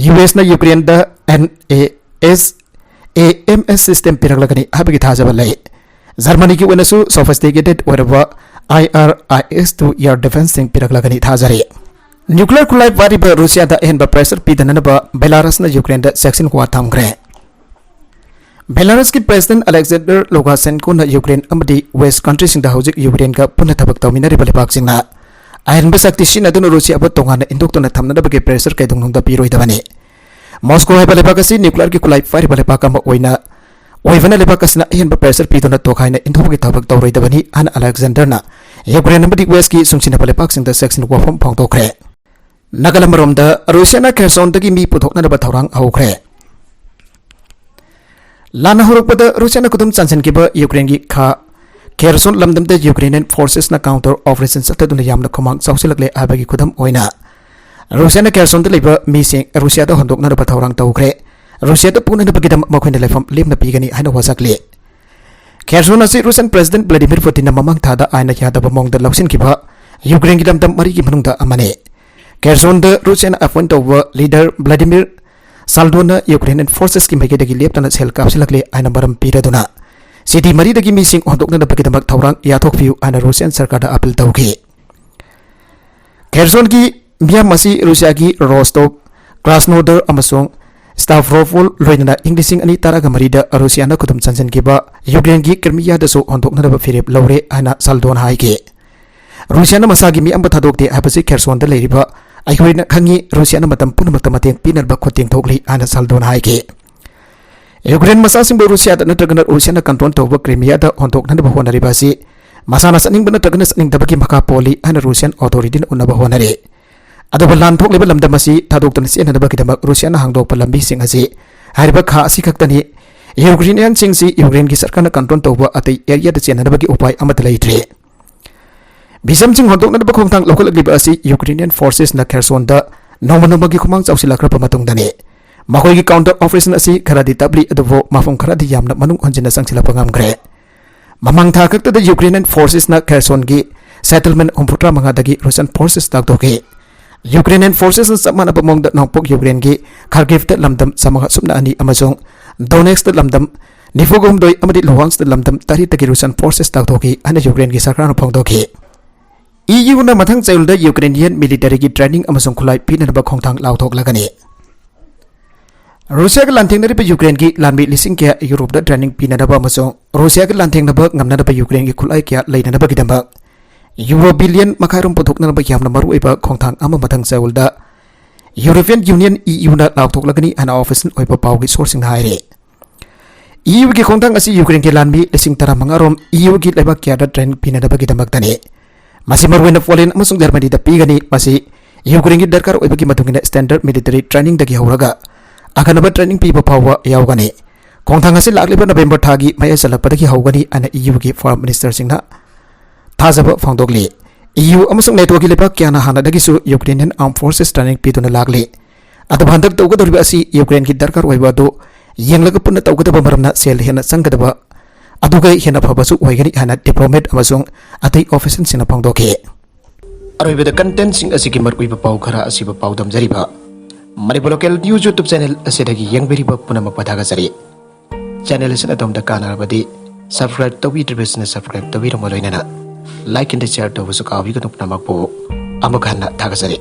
ꯌꯨ ꯑꯦꯁꯅ ꯌꯨꯀ꯭ꯔꯦꯟꯗ N A S A M S system ꯄꯤꯔꯛꯂꯒꯅꯤ ꯍꯥꯏꯕꯒꯤ ꯊꯥꯖꯕ ꯂꯩ꯫ ꯖꯔꯃꯅꯤꯒꯤ ꯑꯣꯏꯅꯁꯨ ꯁꯣꯐꯤꯁꯇꯤꯀꯦꯇꯦꯗ ꯑꯣꯏꯔꯕ I R I S T air ꯗꯤꯐꯦꯟꯁꯁꯤꯡ ꯄꯤꯔꯛꯂꯒꯅꯤ ꯊꯥꯖꯔꯤ꯫ ꯅ꯭ꯌꯨꯀ꯭ꯂꯤꯌꯔ ꯈꯨꯠꯂꯥꯏ ꯄꯥꯏꯔꯤꯕ ꯔꯨꯁꯤꯌꯥꯗ ꯑꯍꯦꯟꯕ ꯄ꯭ꯔꯦꯁꯔ ꯄꯤꯗꯅꯅꯕ ꯕꯦꯂꯥꯔꯁꯅ ꯌꯨꯀ꯭ꯔꯦꯟꯗ ꯆꯦꯛꯁꯤꯟ ꯋꯥ ꯊꯝꯈ꯭ꯔꯦ꯫ ꯕꯦꯂꯥꯔꯁꯀꯤ ꯄ꯭ꯔꯦꯁꯤꯗꯦꯟꯠ ꯑꯂꯦꯛꯖꯦꯟꯗꯔ ꯂꯨꯀꯥꯁꯦꯟꯀꯣꯅ ꯌꯨꯀ꯭ꯔꯦꯟ ꯑꯃꯗꯤ ꯋꯦꯁ꯭ꯠ ꯀꯟꯇ꯭ꯔꯤꯁꯤꯡꯗ ꯍꯧꯖꯤꯛ ꯌꯨꯀ꯭ꯔꯦꯟꯒ ꯄꯨꯟꯅ ꯊꯕꯛ ꯇꯧꯃꯤꯟꯅꯔꯤꯕ ꯂꯩꯕꯥꯛꯁꯤꯡꯅ ꯑꯍꯦꯟꯕ ꯁꯛꯇꯤ ꯁꯤꯖꯤꯟꯅꯗꯨꯅ ꯔꯨꯁꯤꯌꯥꯕꯨ ꯇꯣꯉꯥꯟꯅ ꯏꯟꯊꯣꯛꯇꯨꯅ ꯊꯝꯅꯅꯕꯒꯤ ꯄ꯭ꯔꯦꯁꯔ ꯀꯩꯗꯧꯅꯨꯡꯗ ꯄꯤꯔꯣꯏꯗꯕꯅꯤ꯫ ꯃꯣꯁꯀꯣ ꯍꯥꯏꯕ ꯂꯩꯕꯥꯛ ꯑꯁꯤ ꯅ꯭ꯌꯨꯀ꯭ꯂꯤꯌꯔꯒꯤ ꯈꯨꯠꯂꯥꯏ ꯄꯥꯏꯔꯤꯕ ꯂꯩꯕꯥꯛ ꯑꯃ ꯑꯣꯏꯅ ꯑꯣꯏꯕꯅ, ꯂꯩꯕꯥꯛ ꯑꯁꯤꯅ ꯑꯍꯦꯟꯕ ꯄ꯭ꯔꯦꯁꯔ ꯄꯤꯗꯨꯅ ꯇꯣꯈꯥꯏꯅ ꯏꯟꯊꯣꯛꯄꯒꯤ ꯊꯕꯛ ꯇꯧꯔꯣꯏꯗꯕꯅꯤ ꯍꯥꯏꯅ ꯑꯂꯦꯛꯖꯦꯟꯗꯔꯅ ꯌꯨꯀ꯭ꯔꯦꯟ ꯑꯃꯗꯤ ꯋꯦꯁ꯭ꯠꯀꯤ ꯁꯨꯡꯁꯤꯟꯅꯕ ꯂꯩꯕꯥꯛꯁꯤꯡꯗ ꯆꯦꯛꯁꯤꯟ ꯋꯥꯐꯝ ꯐꯣꯡꯗꯣꯛꯈ꯭ꯔꯦ꯫ ꯅꯥꯒꯥꯂꯦꯟ ꯃꯔꯣꯝꯗ, ꯔꯨꯁꯤꯌꯥꯅ ꯈꯦꯔꯁꯣꯟꯗꯒꯤ ꯃꯤ ꯄꯨꯊꯣꯛꯅꯅꯕ ꯊꯧꯔꯥꯡ ꯍꯧꯈ꯭ꯔꯦ꯫ ꯂꯥꯟꯅ ꯍꯧꯔꯛꯄꯗ ꯔꯨꯁꯤꯌꯥꯅ ꯈꯨꯗꯨꯝ ꯆꯟꯁꯤꯟꯈꯤꯕ ꯌꯨꯀ꯭ꯔꯦꯟꯒꯤ ꯈꯥ ꯈꯦꯔꯁꯣꯟ ꯂꯝꯗꯝꯗ ꯌꯨꯀ꯭ꯔꯦꯅꯤꯌꯟ ꯐꯣꯔꯁꯦꯁꯅ ꯀꯥꯎꯟꯇꯔ ꯑꯣꯄꯔꯦꯁꯟ ꯆꯠꯊꯗꯨꯅ ꯌꯥꯝꯅ ꯈꯨꯃꯥꯡ ꯆꯥꯎꯁꯤꯜꯂꯛꯂꯦ ꯍꯥꯏꯕꯒꯤ ꯈꯨꯗꯝ ꯑꯣꯏꯅ, ꯔꯨꯁꯤꯌꯥꯅ ꯈꯦꯔꯁꯣꯟꯗ ꯂꯩꯕ ꯃꯤꯁꯤꯡ ꯔꯨꯁꯤꯌꯥꯗ ꯍꯟꯗꯣꯛꯅꯅꯕ ꯊꯧꯔꯥꯡ ꯇꯧꯈ꯭ꯔꯦ꯫ ꯔꯨꯁꯤꯌꯥꯗ ꯄꯨꯅꯅꯕꯒꯤꯗꯃꯛ ꯃꯈꯣꯏꯅ ꯂꯩꯐꯝ ꯂꯦꯝꯅ ꯄꯤꯒꯅꯤ ꯍꯥꯏꯅ ꯋꯥꯁꯛꯂꯤ꯫ ꯈꯦꯔꯁꯣꯟ ꯑꯁꯤ ꯔꯨꯁꯤꯌꯥꯟ ꯄ꯭ꯔꯦꯁꯤꯗꯦꯟꯠ ꯚ꯭ꯂꯥꯗꯤꯃꯤꯔ ꯄꯨꯇꯤꯟꯅ ꯃꯃꯥꯡ ꯊꯥꯗ ꯑꯥꯏꯟꯅ ꯌꯥꯗꯕ ꯃꯑꯣꯡꯗ ꯂꯧꯁꯤꯟꯈꯤꯕ ꯌꯨꯀ꯭ꯔꯦꯟꯒꯤ ꯂꯝꯗꯝ ꯃꯔꯤꯒꯤ ꯃꯅꯨꯡꯗ ꯑꯃꯅꯤ꯫ ꯈꯦꯔꯁꯣꯟꯗ ꯔꯨꯁꯤꯌꯥꯅ ꯑꯦꯄꯣꯏꯟꯠ ꯇꯧꯕ ꯂꯤꯗꯔ ꯚ꯭ꯂꯥꯗꯤꯃꯤꯔ ꯁꯥꯜꯗꯣꯅ ꯌꯨꯀ꯭ꯔꯦꯅꯤꯌꯟ ꯐꯣꯔꯁꯦꯁꯀꯤ ꯃꯥꯏꯀꯩꯗꯒꯤ ꯂꯦꯞꯇꯅ ꯁꯦꯜ ꯀꯥꯞꯁꯤꯜꯂꯛꯂꯦ ꯍꯥꯏꯅ ꯃꯔꯝ ꯄꯤꯔꯗꯨꯅ, ꯁꯤꯇꯤ ꯃꯔꯤꯗꯒꯤ ꯃꯤꯁꯤꯡ ꯍꯣꯟꯗꯣꯛꯅꯅꯕꯒꯤꯗꯃꯛ ꯊꯧꯔꯥꯡ ꯌꯥꯊꯣꯛꯄꯤꯌꯨ ꯍꯥꯏꯅ ꯔꯨꯁꯤꯌꯥꯟ ꯁꯔꯀꯥꯔꯗ ꯑꯥꯄꯤꯜ ꯇꯧꯈꯤ꯫ ꯈꯦꯔꯁꯣꯟꯒꯤ ꯃꯤꯌꯥꯝ ꯑꯁꯤ ꯔꯨꯁꯤꯌꯥꯒꯤ ꯔꯣꯁꯇꯣꯚ, ꯀ꯭ꯔꯥꯁꯅꯣꯗꯔ ꯑꯃꯁꯨꯡ ꯁ꯭ꯇꯥꯚ꯭ꯔꯣꯄꯣꯜ ꯂꯣꯏꯅꯅ ꯏꯪ ꯂꯤꯁꯤꯡ ꯑꯅꯤ ꯇꯔꯥꯒ ꯃꯔꯤꯗ ꯔꯨꯁꯤꯌꯥꯅ ꯈꯨꯗꯨꯝ ꯆꯟꯁꯤꯟꯈꯤꯕ ꯌꯨꯀ꯭ꯔꯦꯟꯒꯤ ꯀ꯭ꯔꯤꯃꯤꯌꯥꯗꯁꯨ ꯍꯣꯟꯗꯣꯛꯅꯅꯕ ꯐꯤꯔꯦꯞ ꯂꯧꯔꯦ ꯍꯥꯏꯅ ꯁꯥꯜꯗꯣꯅ ꯍꯥꯏꯈꯤ꯫ ꯔꯨꯁꯤꯌꯥꯅ ꯃꯁꯥꯒꯤ ꯃꯤꯌꯥꯝꯕꯨ ꯊꯥꯗꯣꯛꯇꯦ ꯍꯥꯏꯕꯁꯤ ꯈꯦꯔꯁꯣꯟꯗ ꯂꯩꯔꯤꯕ ꯑꯩꯈꯣꯏꯅ ꯈꯪꯉꯤ꯫ ꯔꯨꯁꯤꯌꯥꯅ ꯃꯇꯝ ꯄꯨꯝꯅꯃꯛꯇ ꯃꯇꯦꯡ ꯄꯤꯅꯕ ꯈꯨꯠꯊꯦꯡ ꯊꯣꯛꯂꯤ ꯍꯥꯏꯅ ꯁꯥꯜꯗꯣꯅ ꯍꯥꯏꯈꯤ꯫ ꯌꯨꯀ꯭ꯔꯦꯟ ꯃꯆꯥꯁꯤꯡꯕꯨ ꯔꯨꯁꯤꯌꯥꯗ ꯅꯠꯇ꯭ꯔꯒꯅ ꯔꯨꯁꯤꯌꯥꯅ ꯀꯟꯇ꯭ꯔꯣꯜ ꯇꯧꯕ ꯀ꯭ꯔꯤꯃꯤꯌꯥꯗ ꯍꯣꯟꯗꯣꯛꯅꯅꯕ ꯍꯣꯠꯅꯔꯤꯕ ꯑꯁꯤ ꯃꯁꯥꯅ ꯆꯠꯅꯤꯡꯕ ꯅꯠꯇ꯭ꯔꯒꯅ ꯆꯠꯅꯤꯡꯗꯕꯒꯤ ꯃꯈꯥ ꯄꯣꯜꯂꯤ ꯍꯥꯏꯅ ꯔꯨꯁꯤꯌꯥꯟ ꯑꯣꯊꯣꯔꯤꯇꯤꯅ ꯎꯠꯅꯕ ꯍꯣꯠꯅꯔꯤ꯫ ꯑꯗꯨꯕꯨ ꯂꯥꯟ ꯊꯣꯛꯂꯤꯕ ꯂꯝꯗꯝ ꯑꯁꯤ ꯊꯥꯗꯣꯛꯇꯨꯅ ꯆꯦꯟꯅꯅꯕꯒꯤꯗꯃꯛ ꯔꯨꯁꯤꯌꯥꯅ ꯍꯥꯡꯗꯣꯛꯄ ꯂꯝꯕꯤꯁꯤꯡ ꯑꯁꯤ ꯍꯥꯏꯔꯤꯕ ꯈꯥ ꯑꯁꯤ ꯈꯛꯇꯅꯤ꯫ ꯌꯨꯀ꯭ꯔꯦꯅꯤꯌꯟꯁꯤꯡꯁꯤ ꯌꯨꯀ꯭ꯔꯦꯟꯒꯤ ꯁꯔꯀꯥꯔꯅ ꯀꯟꯇ꯭ꯔꯣꯜ ꯇꯧꯕ ꯑꯇꯩ ꯑꯦꯔꯤꯌꯥꯗ ꯆꯦꯟꯅꯅꯕꯒꯤ ꯎꯄꯥꯏ ꯑꯃꯠꯇ ꯂꯩꯇ꯭ꯔꯦ꯫ ꯚꯤꯖꯝꯁꯤꯡ ꯍꯣꯟꯗꯣꯛꯅꯅꯕ ꯈꯣꯡꯊꯥꯡ ꯂꯧꯈꯠꯂꯛꯂꯤꯕ ꯑꯁꯤ ꯌꯨꯀ꯭ꯔꯦꯅꯤꯌꯟ ꯐꯣꯔꯁꯦꯁꯅ ꯈꯦꯔꯁꯣꯟꯗ ꯅꯣꯡꯃ ꯅꯣꯡꯃꯒꯤ ꯈꯨꯃꯥꯡ ꯆꯥꯎꯁꯤꯜꯂꯛꯈ꯭ꯔꯕ ꯃꯇꯨꯡꯗꯅꯤ꯫ ꯃꯈꯣꯏꯒꯤ ꯀꯥꯎꯟꯇꯔ ꯑꯣꯄꯔꯦꯁꯟ ꯑꯁꯤ ꯈꯔꯗꯤ ꯇꯞꯂꯤ, ꯑꯗꯨꯕꯨ ꯃꯐꯝ ꯈꯔꯗꯤ ꯌꯥꯝꯅ ꯃꯅꯨꯡ ꯍꯟꯖꯤꯟꯅ ꯆꯪꯁꯤꯜꯂꯛꯄ ꯉꯝꯈ꯭ꯔꯦ꯫ ꯃꯃꯥꯡ ꯊꯥ ꯈꯛꯇꯗ ꯌꯨꯀ꯭ꯔꯦꯅꯤꯌꯟ ꯐꯣꯔꯁꯦꯁꯅ ꯈꯦꯔꯁꯣꯟꯒꯤ ꯁꯦꯇꯜꯃꯦꯟ ꯍꯨꯝꯐꯨꯇꯔꯥ ꯃꯉꯥꯗꯒꯤ ꯔꯨꯁꯤꯌꯟ ꯐꯣꯔꯁꯦꯁ ꯂꯥꯎꯊꯣꯛꯈꯤ꯫ ꯌꯨꯀ꯭ꯔꯦꯅꯤꯌꯟ ꯐꯣꯔꯁꯦꯁꯅ ꯆꯞ ꯃꯥꯟꯅꯕ ꯃꯑꯣꯡꯗ ꯅꯣꯡꯄꯣꯛ ꯌꯨꯀ꯭ꯔꯦꯟꯒꯤ ꯈꯥꯔꯀꯤꯚꯇ ꯂꯝꯗꯝ ꯆꯥꯝꯃꯉꯥ ꯁꯨꯞꯅ ꯑꯅꯤ ꯑꯃꯁꯨꯡ ꯗꯣꯅꯦꯠꯁꯇ ꯂꯝꯗꯝ ꯅꯤꯐꯨꯒ ꯍꯨꯝꯗꯣꯏ ꯑꯃꯗꯤ ꯂꯨꯍꯥꯟꯁꯇ ꯂꯝꯗꯝ ꯇꯔꯦꯠꯇꯒꯤ ꯔꯨꯁꯤꯌꯟ ꯐꯣꯔꯁꯦꯁ ꯂꯥꯎꯊꯣꯛꯈꯤ ꯍꯥꯏꯅ ꯌꯨꯀ꯭ꯔꯦꯟꯒꯤ ꯁꯔꯀꯥꯔꯅ ꯐꯣꯡꯗꯣꯛꯈꯤ꯫ ꯏ ꯌꯨꯅ ꯃꯊꯪ ꯆꯌꯣꯜꯗ ꯌꯨꯀ꯭ꯔꯦꯅꯤꯌꯟ ꯃꯤꯂꯤꯇꯔꯤꯒꯤ ꯇ꯭ꯔꯦꯅꯤꯡ ꯑꯃꯁꯨꯡ ꯈꯨꯠꯂꯥꯏ ꯄꯤꯅꯅꯕ ꯈꯣꯡꯊꯥꯡ ꯂꯥꯎꯊꯣꯛꯂꯒꯅꯤ꯫ ꯔꯨꯁꯤꯌꯥꯒ ꯂꯥꯟꯊꯦꯡꯅꯔꯤꯕ ꯌꯨꯀ꯭ꯔꯦꯟꯒꯤ ꯂꯥꯟꯃꯤ ꯂꯤꯁꯤꯡ ꯀꯌꯥ ꯌꯨꯔꯣꯞꯇ ꯇ꯭ꯔꯦꯅꯤꯡ ꯄꯤꯅꯅꯕ ꯑꯃꯁꯨꯡ ꯔꯨꯁꯤꯌꯥꯒ ꯂꯥꯟꯊꯦꯡꯅꯕ ꯉꯝꯅꯅꯕ ꯌꯨꯀ꯭ꯔꯦꯟꯒꯤ ꯈꯨꯠꯂꯥꯏ ꯀꯌꯥ ꯂꯩꯅꯅꯕꯒꯤꯗꯃꯛ ꯌꯨꯔꯣ ꯕꯤꯂꯤꯌꯟ ꯃꯈꯥꯏꯔꯣꯝ ꯄꯨꯊꯣꯛꯅꯅꯕ ꯌꯥꯝꯅ ꯃꯔꯨꯑꯣꯏꯕ ꯈꯣꯡꯊꯥꯡ ꯑꯃ ꯃꯊꯪ ꯆꯌꯣꯜꯗ ꯌꯨꯔꯣꯄꯤꯌꯟ ꯌꯨꯅꯤꯌꯟ ꯏ ꯌꯨꯅ ꯂꯥꯎꯊꯣꯛꯂꯒꯅꯤ ꯍꯥꯏꯅ ꯑꯣꯐꯤꯁꯤꯌꯦꯜ ꯑꯣꯏꯕ ꯄꯥꯎꯒꯤ ꯁꯣꯔꯁꯁꯤꯡꯅ ꯍꯥꯏꯔꯤ꯫ ꯏ ꯌꯨꯒꯤ ꯈꯣꯡꯊꯥꯡ ꯑꯁꯤ ꯌꯨꯀ꯭ꯔꯦꯟꯒꯤ ꯂꯥꯟꯃꯤ ꯂꯤꯁꯤꯡ ꯇꯔꯥꯃꯉꯥ ꯔꯣꯝ ꯏ ꯌꯨꯒꯤ ꯂꯩꯕꯥꯛ ꯀꯌꯥꯗ ꯇ꯭ꯔꯦꯅꯤꯡ ꯄꯤꯅꯅꯕꯒꯤꯗꯃꯛꯇꯅꯤ꯫ ꯃꯁꯤ ꯃꯔꯨꯑꯣꯏꯅ ꯄꯣꯂꯦꯟ ꯑꯃꯁꯨꯡ ꯖꯔꯃꯅꯤꯗ ꯄꯤꯒꯅꯤ꯫ ꯃꯁꯤ ꯌꯨꯀ꯭ꯔꯦꯟꯒꯤ ꯗꯔꯀꯥꯔ ꯑꯣꯏꯕꯒꯤ ꯃꯇꯨꯡ ꯏꯟꯅ ꯁ꯭ꯇꯦꯟꯗꯔꯗ ꯃꯤꯂꯤꯇꯔꯤ ꯇ꯭ꯔꯦꯅꯤꯡꯗꯒꯤ ꯍꯧꯔꯒ ꯑꯈꯟꯅꯕ ꯇ꯭ꯔꯦꯅꯤꯡ ꯄꯤꯕ ꯐꯥꯎꯕ ꯌꯥꯎꯒꯅꯤ꯫ ꯈꯣꯡꯊꯥꯡ ꯑꯁꯤ ꯂꯥꯛꯂꯤꯕ ꯅꯕꯦꯝꯕꯔ ꯊꯥꯒꯤ ꯃꯌꯥꯏ ꯆꯜꯂꯛꯄꯗꯒꯤ ꯍꯧꯒꯅꯤ ꯍꯥꯏꯅ ꯏ ꯌꯨꯒꯤ ꯐꯣꯔꯝ ꯃꯤꯅꯤꯁꯇꯔꯁꯤꯡꯅ ꯊꯥꯖꯕ ꯐꯣꯡꯗꯣꯛꯂꯤ꯫ ꯏ ꯌꯨ ꯑꯃꯁꯨꯡ ꯅꯦꯇꯣꯒꯤ ꯂꯩꯕꯥꯛ ꯀꯌꯥꯅ ꯍꯥꯟꯅꯗꯒꯤꯁꯨ ꯌꯨꯀ꯭ꯔꯦꯅꯤꯌꯟ ꯑꯥꯔꯝ ꯐꯣꯔꯁꯦꯁ ꯇ꯭ꯔꯦꯅꯤꯡ ꯄꯤꯗꯨꯅ ꯂꯥꯛꯂꯤ꯫ ꯑꯗꯨꯕꯨ ꯍꯟꯗꯛ ꯇꯧꯒꯗꯧꯔꯤꯕ ꯑꯁꯤ ꯌꯨꯀ꯭ꯔꯦꯟꯒꯤ ꯗꯔꯀꯥꯔ ꯑꯣꯏꯕ ꯑꯗꯨ ꯌꯦꯡꯂꯒ ꯄꯨꯟꯅ ꯇꯧꯒꯗꯕ ꯃꯔꯝꯅ ꯁꯦꯜ ꯍꯦꯟꯅ ꯆꯪꯒꯗꯕ ꯑꯗꯨꯒ ꯍꯦꯟꯅ ꯐꯕꯁꯨ ꯑꯣꯏꯒꯅꯤ ꯍꯥꯏꯅ ꯗꯤꯄ꯭ꯂꯣꯃꯦꯠ ꯑꯃꯁꯨꯡ ꯑꯇꯩ ꯑꯣꯐꯤꯁꯤꯌꯦꯜꯁꯤꯡꯅ ꯐꯣꯡꯗꯣꯛꯈꯤ꯫ ꯑꯔꯣꯏꯕꯗ ꯀꯟꯇꯦꯟꯠꯁꯤꯡ ꯑꯁꯤꯒꯤ ꯃꯔꯨꯑꯣꯏꯕ ꯄꯥꯎ ꯈꯔ ꯑꯁꯤꯕꯨ ꯄꯥꯎꯗꯝꯖꯔꯤꯕ Manipur local news YouTube channel ꯑꯁꯤꯗꯒꯤ ꯌꯦꯡꯕꯤꯔꯤꯕ ꯄꯨꯝꯅꯃꯛꯄꯨ ꯊꯥꯒꯠꯆꯔꯤ꯫ ꯆꯦꯅꯦꯜ ꯑꯁꯤꯅ ꯑꯗꯣꯝꯗ ꯀꯥꯟꯅꯔꯕꯗꯤ ꯁꯕꯁꯀ꯭ꯔꯥꯏꯕ ꯇꯧꯕꯤꯗ꯭ꯔꯤꯕꯁꯤꯡꯅ ꯁꯕꯁꯀ꯭ꯔꯥꯏꯕ ꯇꯧꯕꯤꯔꯝꯃ ꯂꯣꯏꯅꯅ ꯂꯥꯏꯛ ꯑꯦꯟ ꯁꯤꯌꯔ ꯇꯧꯕꯁꯨ ꯀꯥꯎꯕꯤꯒꯅꯨ꯫ ꯄꯨꯝꯅꯃꯛꯄꯨ ꯑꯃꯨꯛ ꯍꯟꯅ ꯊꯥꯒꯠꯆꯔꯤ꯫